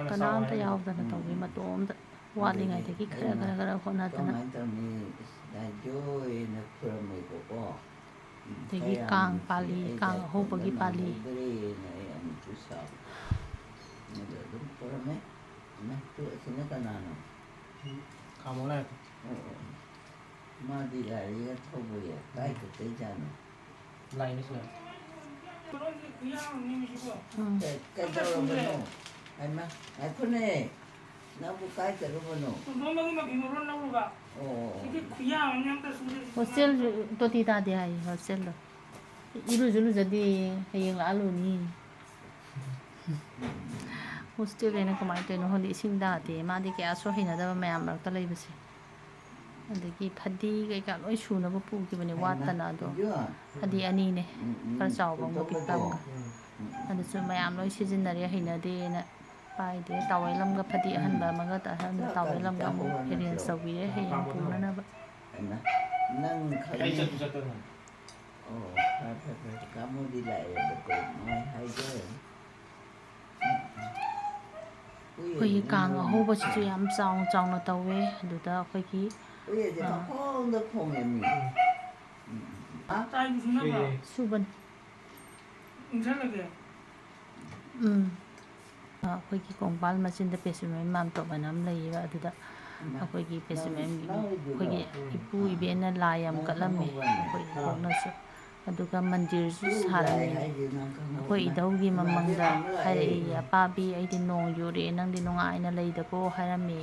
ꯀꯅꯥꯝꯇ ꯌꯥꯎꯗꯅ ꯇꯧꯕꯤ, ꯃꯇꯣꯝꯇ ꯋꯥꯠꯂꯤꯉꯩꯗꯒꯤ ꯈꯔ, ꯈꯔ, ꯈꯔ ꯍꯣꯠꯅꯗꯅ꯫ ꯀꯃꯥꯏꯅ ꯇꯧꯅꯤ? ꯏꯁ, ꯂꯥꯏꯖꯣꯏꯅ ꯈꯨꯔꯝꯃꯦꯕꯀꯣ꯫ ꯎꯝ, ꯑꯗꯒꯤ ꯀꯌꯥꯝ ꯀꯥꯡ ꯅꯨꯡꯁꯤ, ꯄꯥꯜꯂꯤ, ꯑꯩ ꯀꯥꯡ ꯂꯥꯏ ꯈꯨꯔꯨꯝꯕ ꯑꯍꯧꯕꯒꯤ ꯄꯥꯜꯂꯤ꯫ ꯅꯪꯍꯧꯗ꯭ꯔꯦꯅ ꯑꯩ ꯑꯃꯨꯛꯁꯨ ꯁꯥꯎ꯫ ꯑꯗꯨ ꯑꯗꯨꯝ ꯈꯨꯔꯝꯃꯦ꯫ ꯏꯃꯥ, ꯇꯨ ꯑꯁꯤꯅ ꯀꯅꯥꯅꯣ? ꯈꯥꯝꯃꯣ ꯂꯥꯏ꯫ ꯑꯣ, ꯑꯣ꯫ ꯃꯥꯗꯤ ꯒꯥꯔꯤꯒ ꯊꯧꯕ ꯌꯥꯏ꯫ ꯀꯥꯏ ꯆꯠꯇꯣꯏꯖꯥꯠꯅꯣ? ꯂꯥꯏꯅꯤ ꯁꯤꯗ꯫ ꯀꯩꯅꯣꯒꯤ ꯈꯨꯌꯥ ꯑꯃꯅꯦꯃꯤ ꯁꯤꯕꯣ꯫ ꯎꯝ꯫ ꯀꯩ- ꯀꯩꯗꯧꯔꯕꯅꯣ? ꯍꯥꯏꯃ, ꯉꯥꯏꯈꯣꯅꯦ꯫ ꯅꯪꯕꯨ ꯀꯥꯏ ꯆꯠꯂꯨꯕꯅꯣ? ꯇꯣꯝꯕꯒꯤ ꯃꯐꯤ ꯃꯔꯣꯟ ꯂꯧꯔꯨꯕ꯫ ꯑꯣ, ꯁꯤꯗꯤ ꯈꯨꯌꯥ ꯑꯃꯅꯦ ꯑꯝꯇ ꯁꯨꯗꯦ꯫ ꯍꯣꯁꯇꯦꯜꯁꯨ ꯇꯣꯇꯤ ꯇꯥꯗꯦ ꯍꯥꯏꯌꯦ ꯍꯣꯁꯇꯦꯜꯗꯣ꯫ ꯏꯔꯨꯁꯨ ꯂꯨꯖꯗꯦ꯫ ꯍꯌꯦꯡ ꯂꯥꯛꯑ ꯂꯨꯅꯤ꯫ ꯍꯣꯁꯇꯦꯜ ꯑꯩꯅ ꯀꯃꯥꯏꯅ ꯇꯧꯔꯤꯅꯣ ꯈꯪꯗꯦ, ꯏꯁꯤꯡ ꯇꯥꯗꯦ꯫ ꯃꯥꯗꯤ ꯀꯌꯥꯁꯨ ꯍꯩꯅꯗꯕ ꯃꯌꯥꯝ ꯃꯔꯛꯇ ꯂꯩꯕꯁꯦ꯫ ꯑꯗꯒꯤ ꯐꯗꯤ ꯀꯩꯀꯥ ꯂꯣꯏ ꯁꯨꯅꯕ ꯄꯨꯈꯤꯕꯅꯦ, ꯋꯥꯠꯇꯅ꯫ ꯑꯗꯣ ꯐꯗꯤ ꯑꯅꯤꯅꯦ, ꯈꯔ ꯆꯥꯎꯕ ꯑꯃꯒ ꯄꯤꯛꯄ ꯑꯃꯒ꯫ ꯑꯗꯨꯁꯨ ꯃꯌꯥꯝ ꯂꯣꯏ ꯁꯤꯖꯤꯟꯅꯔꯦ, ꯍꯩꯅꯗꯦꯅ ꯄꯥꯏꯗꯦ꯫ ꯇꯥꯋꯦꯜ ꯑꯃꯒ ꯐꯗꯤ ꯑꯍꯟꯕ ꯑꯃꯒ, ꯑꯍꯟꯕ ꯇꯥꯋꯦꯜ ꯑꯃꯒ ꯑꯃꯨꯛ ꯑꯦꯔꯦꯟꯖ ꯇꯧꯕꯤꯔꯦ ꯍꯌꯦꯡ ꯄꯨꯅꯅꯕ꯫ ꯍꯥꯏꯃ, ꯅꯪ ꯑꯩ ꯆꯠꯁꯨ ꯈꯪꯉꯤ꯫ ꯆꯠꯇꯅ꯫ ꯑꯣ, ꯐꯔꯦ, ꯐꯔꯦ, ꯐꯔꯦ꯫ ꯀꯥꯃꯣꯗꯤ ꯂꯥꯛꯑꯦꯕꯀꯣ, ꯃꯥꯏ ꯍꯥꯏꯖꯔꯅꯤ꯫ ꯑꯩꯈꯣꯏꯒꯤ ꯀꯥꯡ ꯑꯍꯧꯕꯁꯤꯁꯨ ꯌꯥꯝ ꯆꯥꯎꯅ ꯆꯥꯎꯅ ꯇꯧꯋꯦ꯫ ꯑꯗꯨꯗ ꯑꯩꯈꯣꯏꯒꯤ ꯍꯨꯏꯁꯦ ꯑꯥ꯫ ꯄꯪꯈꯣꯡꯗ ꯈꯣꯡꯉꯦ ꯃꯤ꯫ ꯎꯝ꯫ ꯑꯥ? ꯇꯥꯏꯕꯁꯨ ꯅꯠꯇ꯭ꯔꯣ? ꯁꯨꯏꯌꯦ꯫ ꯁꯨꯕꯅꯤ꯫ ꯏꯟꯁꯜꯂꯒꯦ꯫ ꯎꯝ꯫ ꯑꯩꯈꯣꯏꯒꯤ ꯀꯣꯡꯄꯥꯜ ꯃꯆꯤꯟꯗ ꯄꯦꯁꯨꯃꯦꯟ ꯃꯥꯝꯇꯣꯞ ꯍꯥꯏꯅ ꯑꯃ ꯂꯩꯌꯦꯕ꯫ ꯑꯗꯨꯗ ꯑꯩꯈꯣꯏꯒꯤ ꯄꯦꯁꯨꯃꯦꯟ, ꯑꯩꯈꯣꯏꯒꯤ ꯏꯄꯨ ꯏꯕꯦꯟꯅ ꯂꯥꯏ ꯌꯥꯝ ꯀꯠꯂꯝꯃꯤ ꯑꯩꯈꯣꯏ ꯏꯕꯣꯛꯅꯁꯨ꯫ ꯑꯗꯨꯒ ꯃꯟꯗꯤꯔꯁꯨ ꯁꯥꯔꯝꯃꯤ꯫ ꯑꯩꯈꯣꯏ ꯏꯙꯧꯒꯤ ꯃꯃꯪꯗ ꯍꯥꯏꯔꯛꯏ, "ꯑꯄꯥꯕꯤ, ꯑꯩꯗꯤ ꯅꯣꯡ ꯌꯨꯔꯦ, ꯅꯪꯗꯤ ꯅꯨꯡꯉꯥꯏꯅ ꯂꯩꯗꯀꯣ?" ꯍꯥꯏꯔꯝꯃꯤ꯫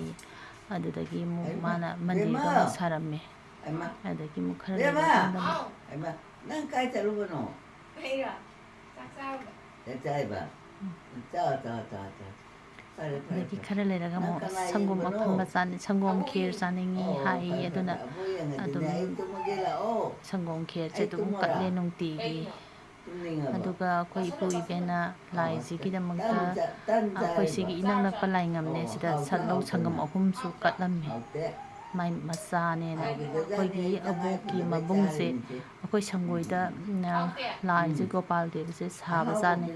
ꯑꯗꯨꯗꯒꯤ ꯑꯃꯨꯛ ꯃꯥꯅ ꯃꯟꯗꯤꯔꯗꯣ ꯑꯃꯨꯛ ꯁꯥꯔꯝꯃꯤ꯫ ꯑꯗꯒꯤ ꯑꯃꯨꯛ ꯈꯔ ꯂꯩꯔꯀꯥꯟꯗ ꯑꯃꯨꯛ ꯍꯩꯃ, ꯅꯪ ꯀꯥꯏ ꯆꯠꯂꯨꯕꯅꯣ? ꯑꯩꯔꯣ? ꯆꯥꯛ ꯆꯥꯔꯨꯕ꯫ ꯆꯥꯛ ꯆꯥꯏꯕ? ꯆꯥ, ꯆꯥ, ꯆꯥ, ꯆꯥ꯫ ꯐꯔꯦ, ꯐꯔꯦ, ꯑꯗꯒꯤ ꯐꯔꯦ꯫ ꯈꯔ ꯂꯩꯔꯒ ꯅꯪ ꯑꯃꯨꯛ ꯀꯅꯥ ꯁꯪꯒꯣꯝ ꯌꯦꯡꯕꯅꯣ? ꯑꯐꯝꯕ ꯆꯥꯅꯤ-, ꯁꯪꯒꯣꯝ ꯑꯕꯣꯛ ꯈꯦꯔ ꯌꯦꯡꯉꯤ꯫ ꯆꯥꯅꯤꯡꯉꯤ ꯑꯣ, ꯍꯥꯏꯌꯦ꯫ ꯐꯔꯦ, ꯑꯗꯨꯅ ꯐꯔꯦ꯫ ꯑꯕꯣꯛ ꯌꯦꯡꯉꯗꯤꯅꯦ ꯑꯗꯨꯝ ꯑꯩ ꯇꯨꯝꯃꯒꯦ ꯂꯥꯛꯑꯣ꯫ ꯁꯪꯒꯣꯝ ꯈꯦꯔꯁꯦ ꯑꯩ ꯑꯗꯨꯝ ꯇꯨꯝꯃꯒ? ꯀꯠꯂꯦ ꯅꯨꯡꯇꯤꯒꯤ꯫ ꯀꯩꯒꯤꯅꯣ? ꯇꯨꯝꯅꯤꯡꯉꯕ? ꯑꯗꯨꯒ ꯑꯩꯈꯣꯏ ꯏꯄꯨ ꯏꯕꯦꯟꯅ ꯑꯣ, ꯂꯥꯏꯁꯤꯒꯤꯗꯃꯛꯇ ꯇꯟ ꯆꯥ-, ꯇꯟ ꯑꯩꯈꯣꯏ ꯆꯥꯏꯕ? ꯁꯤꯒꯤ ꯏꯅꯛ ꯅꯛꯄ ꯂꯥꯏꯉꯝꯅꯦ ꯑꯣ, ꯁꯤꯗ ꯍꯥꯎꯇꯦ, ꯁꯠꯂꯧ ꯍꯥꯎꯇꯦ ꯁꯪꯒꯝ ꯃꯥ꯫ ꯑꯍꯨꯝꯁꯨ ꯀꯠꯂꯝꯃꯤ꯫ ꯍꯥꯎꯇꯦ꯫ ꯃꯥꯏ ꯃꯆꯥꯅꯦꯅ ꯍꯥꯎꯇꯦ, ꯑꯩꯈꯣꯏꯒꯤ ꯅꯪ ꯑꯕꯣꯛꯀꯤ ꯍꯥꯏꯗꯨꯗ ꯃꯕꯨꯡꯁꯦ ꯆꯥꯔꯤꯅꯤꯁꯦ꯫ ꯑꯩꯈꯣꯏ ꯁꯪꯒꯣꯏꯗ ꯎꯝ, ꯎꯝ, ꯂꯥꯏꯁꯦ ꯒꯣꯄꯥꯜ ꯗꯦꯕꯁꯦ ꯁꯥꯕꯖꯥꯠꯅꯤ꯫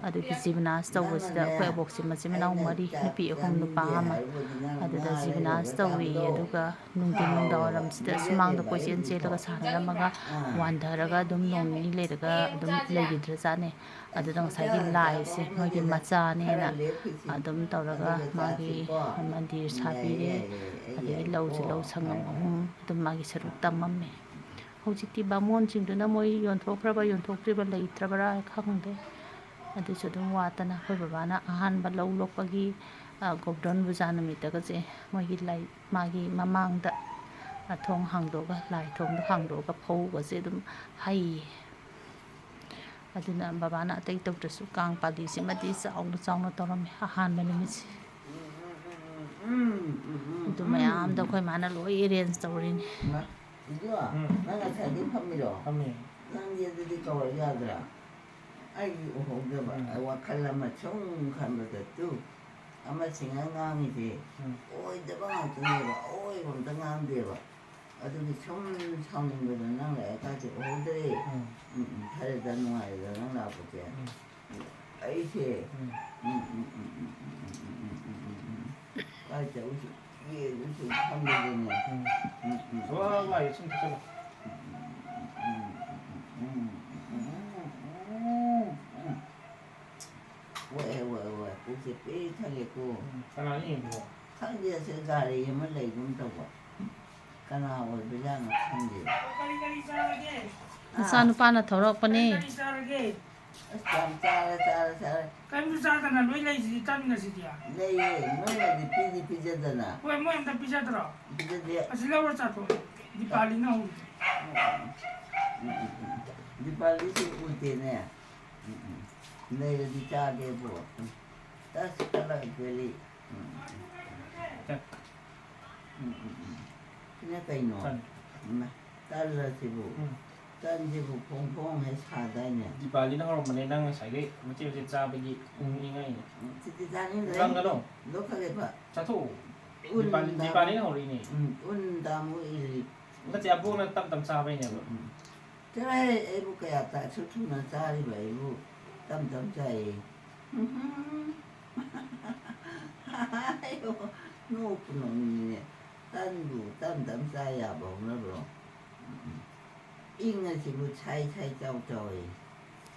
ꯑꯗꯨꯒꯤ ꯖꯤꯕꯅꯥꯁ ꯇꯧꯕꯁꯤꯗ ꯑꯩꯈꯣꯏ ꯑꯕꯣꯛꯁꯦ ꯃꯆꯤꯟ ꯃꯅꯥꯎ ꯃꯔꯤ, ꯅꯨꯄꯤ ꯑꯍꯨꯝ ꯅꯨꯄꯥ ꯑꯃ꯫ ꯑꯗꯨꯗ ꯖꯤꯕꯅꯥꯁ ꯇꯧꯏ꯫ ꯑꯗꯨꯒ ꯅꯨꯡꯊꯤꯟ ꯅꯨꯡꯗꯥꯡ ꯋꯥꯏꯔꯝꯁꯤꯗ ꯁꯨꯃꯥꯡꯗ ꯀꯣꯏꯆꯦꯟ ꯆꯦꯜꯂꯒ ꯁꯥꯟꯅꯔꯝꯃꯒ ꯋꯥꯟꯊꯔꯒ ꯑꯗꯨꯝ ꯅꯣꯡ ꯅꯤꯅꯤ ꯂꯩꯔꯒ ꯑꯗꯨꯝ ꯂꯩꯈꯤꯗ꯭ꯔꯖꯥꯠꯅꯤ꯫ ꯑꯗꯨꯗ ꯉꯁꯥꯏꯒꯤ ꯂꯥꯏꯁꯦ ꯃꯣꯏꯒꯤ ꯃꯆꯥꯅꯦꯅ ꯑꯗꯨꯝ ꯇꯧꯔꯒ ꯃꯥꯒꯤ ꯃꯟꯗꯤꯔ ꯁꯥꯕꯤꯔꯦ꯫ ꯑꯗꯒꯤ ꯂꯧꯁꯨ ꯂꯧ ꯁꯪꯉꯝ ꯑꯍꯨꯝ ꯑꯗꯨꯝ ꯃꯥꯒꯤ ꯁꯔꯨꯛ ꯇꯝꯃꯝꯃꯦ꯫ ꯍꯧꯖꯤꯛꯇꯤ ꯕꯥꯃꯣꯟꯁꯤꯡꯗꯨꯅ ꯃꯣꯏ ꯌꯣꯟꯊꯣꯛꯈ꯭ꯔꯕ ꯌꯣꯟꯊꯣꯛꯇ꯭ꯔꯤꯕ ꯂꯩꯇ꯭ꯔꯕ꯭ꯔꯥ ꯈꯪꯗꯦ꯫ ꯑꯗꯨꯁꯨ ꯑꯗꯨꯝ ꯋꯥꯠꯇꯅ ꯑꯩꯈꯣꯏ ꯕꯕꯥꯅ ꯑꯍꯥꯟꯕ ꯂꯧ ꯂꯣꯛꯄꯒꯤ, ꯑ, ꯒꯣꯕꯔꯙꯟ ꯄꯨꯖꯥ ꯅꯨꯃꯤꯠꯇꯒꯁꯦ ꯃꯣꯏꯒꯤ ꯂꯥꯏ, ꯃꯥꯒꯤ ꯃꯃꯥꯡꯗ, ꯑ, ꯊꯣꯡ ꯍꯥꯡꯗꯣꯛꯑꯒ, ꯂꯥꯏ ꯊꯣꯡꯗꯣ ꯍꯥꯡꯗꯣꯛꯑꯒ ꯐꯧꯒꯁꯦ ꯑꯗꯨꯝ ꯍꯩꯌꯦ꯫ ꯑꯗꯨꯅ ꯕꯕꯥꯅ ꯑꯇꯩ ꯇꯧꯗ꯭ꯔꯁꯨ ꯀꯥꯡ ꯄꯥꯂꯤꯁꯤꯃꯗꯤ ꯆꯥꯎꯅ ꯆꯥꯎꯅ ꯇꯧꯔꯝꯃꯦ ꯑꯍꯥꯟꯕ ꯅꯨꯃꯤꯠꯁꯦ꯫ ꯑꯗꯨ ꯃꯌꯥꯝꯗꯣ ꯑꯩꯈꯣꯏ ꯃꯥꯅ ꯂꯣꯏ ꯑꯦꯔꯦꯟꯖ ꯇꯧꯔꯤꯅꯤ꯫ ꯏꯃꯥ, ꯏꯟꯗꯣ, ꯎꯝ꯫ ꯅꯪ ꯉꯁꯥꯏꯗꯩ ꯐꯝꯃꯤꯔꯣ? ꯐꯝꯃꯤ꯫ ꯅꯪꯗꯤ ꯑꯗꯨꯗꯤ ꯀꯧꯔꯛ ꯌꯥꯗ꯭ꯔꯥ? ꯑꯩꯗꯤ ꯎꯍꯧꯗꯕ꯫ ꯎꯝ꯫ ꯑꯩ ꯋꯥꯈꯜ ꯑꯃ ꯁꯨꯝ ꯈꯟꯕꯗ ꯇꯨ, ꯑꯃꯁꯤꯅ ꯉꯥꯡꯉꯤꯁꯦ ꯎꯝ꯫ ꯑꯣꯏꯗꯕ ꯉꯥꯛꯇꯅꯦꯕ, ꯑꯑꯣꯏꯕ ꯑꯝꯇ ꯉꯥꯡꯗꯦꯕ꯫ ꯑꯗꯨꯒꯤ ꯁꯨꯝ ꯁꯥꯎꯅꯤꯡꯕꯗ ꯅꯪ ꯂꯥꯛꯑꯦ ꯀꯥꯏꯁꯦ ꯎꯍꯧꯗ꯭ꯔꯦ꯫ ꯎꯝ꯫ ꯎꯝ, ꯎꯝ, ꯐꯔꯦꯗ, ꯅꯨꯡꯉꯥꯏꯔꯦꯗ ꯅꯪ ꯂꯥꯛꯄꯁꯦ꯫ ꯎꯝ꯫ ꯑꯩꯁꯦ, ꯎꯝ꯫ ꯎꯝ, ꯎꯝ, ꯎꯝ꯫ ꯀꯥꯏ ꯆꯠꯂꯨꯁꯤ? ꯌꯦꯡꯉꯨꯁꯤ ꯈꯪꯗꯦꯗꯅꯦ꯫ ꯎꯝ꯫ ꯎꯝ, ꯎꯝ꯫ ꯋꯥ, ꯋꯥ, ꯏꯁꯤꯡ ꯊꯛꯆꯜꯂꯣ꯫ ꯎꯝ, ꯎꯝ, ꯎꯝ꯫ ꯋꯥꯏ, ꯋꯥꯏ, ꯋꯥꯏ, ꯄꯨꯛꯁꯦ ꯄꯤꯛ ꯊꯜꯂꯦꯀꯣ꯫ ꯎꯝ, ꯀꯅꯥꯅ ꯌꯦꯡꯉꯤꯅꯣ? ꯈꯪꯗꯦ, ꯑꯁꯤ ꯒꯥꯔꯤ ꯑꯃ ꯂꯩꯒꯨꯝ ꯇꯧꯕ꯫ ꯀꯅꯥ ꯑꯣꯏꯕꯖꯥꯠꯅꯣ ꯈꯪꯗꯦ꯫ ꯀꯔꯤ ꯀꯔꯤ ꯆꯥꯔꯒꯦ? ꯅꯆꯥꯅꯨꯄꯥꯅ ꯊꯧꯔꯛꯄꯅꯦ꯫ ꯀꯔꯤ ꯀꯔꯤ ꯆꯥꯔꯒꯦ? ꯑꯁ, ꯌꯥꯝ ꯆꯥꯔꯦ, ꯆꯥꯔꯦ, ꯆꯥꯔꯦ꯫ ꯀꯔꯤꯝꯁꯨ ꯆꯥꯗꯅ ꯂꯣꯏ ꯂꯩꯁꯤꯗꯤ ꯇꯟꯒꯁꯤꯗꯤ꯫ ꯂꯩꯌꯦ, ꯅꯣꯏꯅꯗꯤ ꯄꯤꯗꯤ ꯄꯤꯖꯗꯅ꯫ ꯍꯣꯏ, ꯃꯣꯏ ꯑꯝꯇ ꯄꯤꯖꯗ꯭ꯔꯣ? ꯄꯤꯖꯗꯦ꯫ ꯑꯁꯤ ꯂꯧꯔ ꯆꯥꯊꯣꯛꯑꯣ꯫ ꯗꯤꯄꯥꯂꯤꯅ ꯍꯧꯔꯤꯁꯦ꯫ ꯎꯝ, ꯎꯝ, ꯎꯝ, ꯎꯝ꯫ ꯗꯤꯄꯥꯂꯤꯁꯤ ꯎꯗꯦꯅꯦ꯫ ꯎꯝ, ꯎꯝ꯫ ꯂꯩꯔꯗꯤ ꯆꯥꯒꯦꯕꯨ꯫ ꯎꯝ꯫ ꯇꯁ ꯀꯂꯔ ꯕꯦꯂꯤ꯫ ꯎꯝ, ꯎꯝ꯫ ꯎꯝ, ꯎꯝ, ꯎꯝ꯫ ꯁꯤꯅ ꯀꯩꯅꯣ? ꯇꯟ꯫ ꯏꯃꯥ, ꯇꯜꯂ ꯁꯤꯕꯨ꯫ ꯎꯝ꯫ ꯇꯟꯁꯤꯕꯨ ꯐꯣꯡ ꯐꯣꯡ ꯍꯦꯛ ꯁꯥꯗꯥꯏꯅꯦ? ꯗꯤꯄꯥꯂꯤꯅ ꯍꯧꯔꯝꯕꯅꯦ, ꯅꯪ ꯉꯁꯥꯏꯒꯤ ꯃꯆꯦꯠ ꯃꯆꯦꯠ ꯆꯥꯕꯒꯤ ꯎꯝ, ꯅꯤꯡꯉꯛꯏꯅꯦ꯫ ꯎꯝ, ꯁꯤꯗꯤ ꯆꯥꯅꯤꯡꯗ꯭ꯔꯦ꯫ ꯂꯪꯒꯅꯣ꯫ ꯂꯧꯈꯠꯂꯦꯕ꯫ ꯆꯥꯊꯣꯛꯑꯣ꯫ ꯎꯟ ꯗꯤꯄꯥꯂꯤ-, ꯇꯥꯃꯨ-, ꯗꯤꯄꯥꯂꯤꯅ ꯍꯧꯔꯛꯏꯅꯦ꯫ ꯎꯝ, ꯎꯟ ꯇꯥꯃꯨ ꯏꯜꯂꯤ꯫ ꯅꯠꯇꯦ, ꯑꯕꯣꯛꯅ ꯇꯞ ꯇꯞ ꯆꯥꯕꯩꯅꯦꯕ꯫ ꯎꯝ꯫ ꯆꯠꯂꯣꯍꯦ, ꯑꯩꯕꯨ ꯀꯌꯥ ꯇ-, ꯑꯁꯨꯛ ꯊꯨꯅ ꯆꯥꯔꯤꯕ ꯑꯩꯕꯨ ꯇꯞ ꯇꯞ ꯆꯥꯏꯌꯦ꯫ ꯎꯝꯍꯨꯝ꯫ ꯑꯌꯣ, ꯅꯣꯛꯄꯨ ꯅꯣꯛꯅꯤꯡꯉꯤꯅꯦ꯫ ꯇꯟꯕꯨ ꯇꯞ ꯇꯞ ꯆꯥ ꯌꯥꯕ ꯍꯧꯅꯕ꯭ꯔꯣ? ꯎꯝ꯫ ꯏꯪꯉꯁꯤꯕꯨ ꯁꯥꯏ ꯁꯥꯏ ꯆꯥꯎ ꯆꯥꯎꯋꯦ꯫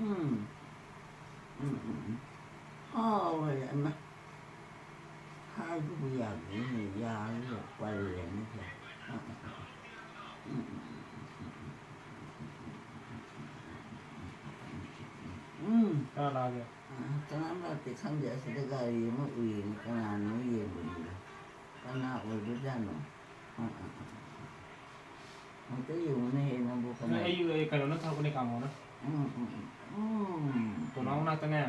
ꯎꯝ꯫ ꯎꯝ, ꯎꯝ, ꯎꯝ꯫ ꯍꯥꯎꯋꯦ, ꯑꯃ꯫ ꯍꯥꯏꯕꯕꯨ ꯌꯥꯗꯦꯅꯦ, ꯌꯥꯔꯒ ꯄꯜꯂꯦꯅꯦ꯫ ꯎꯝ, ꯎꯝ, ꯎꯝ, ꯎꯝ, ꯎꯝ, ꯎꯝ, ꯎꯝ, ꯎꯝ꯫ ꯎꯝ꯫ ꯀꯅꯥ ꯂꯥꯛꯑꯒꯦ? ꯑ, ꯀꯅꯥꯝ ꯂꯥꯛꯇꯦ, ꯈꯪꯗꯦ꯫ ꯑꯁꯤꯗ ꯒꯥꯔꯤ ꯑꯃ ꯎꯏꯌꯦꯅ ꯀꯅꯥꯅꯣ ꯌꯦꯡꯕꯅꯤꯗ꯫ ꯀꯅꯥ ꯑꯣꯏꯕꯖꯥꯠꯅꯣ? ꯑ, ꯑ, ꯑ, ꯑ, ꯑ꯫ ꯑꯝꯇ ꯌꯦꯡꯉꯨꯅꯦꯍꯦ, ꯅꯪꯕꯨ ꯀꯅꯥ? ꯑꯩ, ꯑꯩ ꯀꯩꯅꯣꯅ ꯊꯥꯔꯛꯄꯅꯦ, ꯀꯥꯃꯣꯅ꯫ ꯎꯝ, ꯎꯝ, ꯎꯝ, ꯎꯝ꯫ ꯇꯣꯅꯥꯎ ꯃꯅꯥꯛꯇꯅꯦ,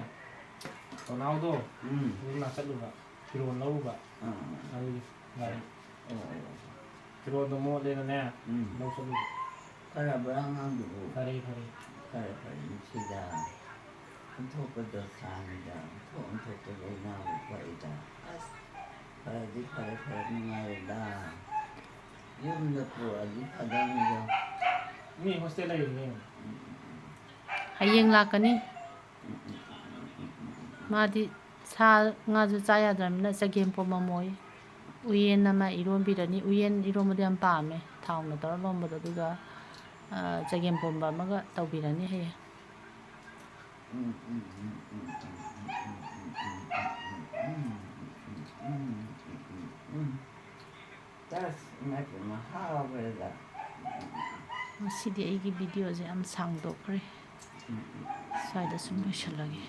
ꯇꯣꯅꯥꯎꯗꯣ, ꯎꯝ꯫ ꯑꯗꯨ ꯃꯅꯥꯛ ꯆꯠꯂꯨꯕ, ꯐꯤꯔꯣꯜ ꯂꯧꯔꯨꯕ꯫ ꯑꯥ, ꯑꯥ꯫ ꯑꯗꯨꯒꯤ ꯒꯥꯔꯤ꯫ ꯑꯣ, ꯑꯣ, ꯑꯣ꯫ ꯐꯤꯔꯣꯜꯗꯣ ꯃꯣꯠꯂꯦꯅꯅꯦ, ꯎꯝ꯫ ꯂꯧ ꯆꯠꯂꯨꯕ꯫ ꯐꯔꯕ꯭ꯔꯥ ꯑꯉꯥꯡꯗꯨꯕꯨ? ꯐꯔꯦ, ꯐꯔꯦ꯫ ꯐꯔꯦ, ꯐꯔꯦ, ꯅꯨꯡꯁꯤꯗ꯫ ꯑꯣꯟꯊꯣꯛꯄ ꯗꯁꯥꯅꯤꯗ, ꯑꯣꯟꯊꯣꯛ ꯑꯣꯟꯊꯣꯛꯄ ꯂꯥꯏꯅꯥꯕꯨ ꯄꯛꯏꯗ꯫ ꯑꯁ, ꯐꯔꯗꯤ ꯐꯔꯦ, ꯐꯔꯦ, ꯅꯨꯡꯉꯥꯏꯔꯦꯗ꯫ ꯌꯨꯝꯗ ꯄꯨꯔꯛꯑꯗꯤ ꯐꯗꯧꯅꯤꯗ꯫ ꯃꯤ ꯍꯣꯁꯇꯦꯜ ꯂꯩꯔꯤꯅꯦ꯫ ꯎꯝ, ꯎꯝ, ꯎꯝ꯫ ꯍꯌꯦꯡ ꯂꯥꯛꯀꯅꯤ꯫ ꯎꯝ, ꯎꯝ, ꯎꯝ, ꯎꯝ, ꯎꯝ, ꯎꯝ, ꯎꯝ꯫ ꯃꯥꯗꯤ ꯁꯥ ꯉꯥꯁꯨ ꯆꯥ ꯌꯥꯗ꯭ꯔꯕꯅꯤꯅ ꯆꯒꯦꯝ ꯄꯣꯝꯃꯝꯃꯣꯏ꯫ ꯎꯌꯦꯟ ꯑꯃ ꯏꯔꯣꯟꯕꯤꯔꯅꯤ꯫ ꯎꯌꯦꯟ ꯏꯔꯣꯟꯕꯗꯤ ꯌꯥꯝ ꯄꯥꯝꯃꯦ, ꯊꯥꯎꯅ ꯇꯧꯔ ꯂꯣꯟꯕꯗꯣ꯫ ꯑꯗꯨꯒ, ꯑ, ꯆꯒꯦꯝ ꯄꯣꯝꯕ ꯑꯃꯒ ꯇꯧꯕꯤꯔꯅꯤ ꯍꯌꯦꯡ꯫ ꯎꯝ꯫ ꯉꯁꯤꯗꯤ ꯑꯩꯒꯤ ꯚꯤꯗꯤꯑꯣꯁꯦ ꯌꯥꯝ ꯁꯥꯡꯗꯣꯛꯈ꯭ꯔꯦ꯫ ꯁ꯭ꯋꯥꯏꯗ ꯁꯨꯝ ꯂꯣꯏꯁꯤꯜꯂꯒꯦ꯫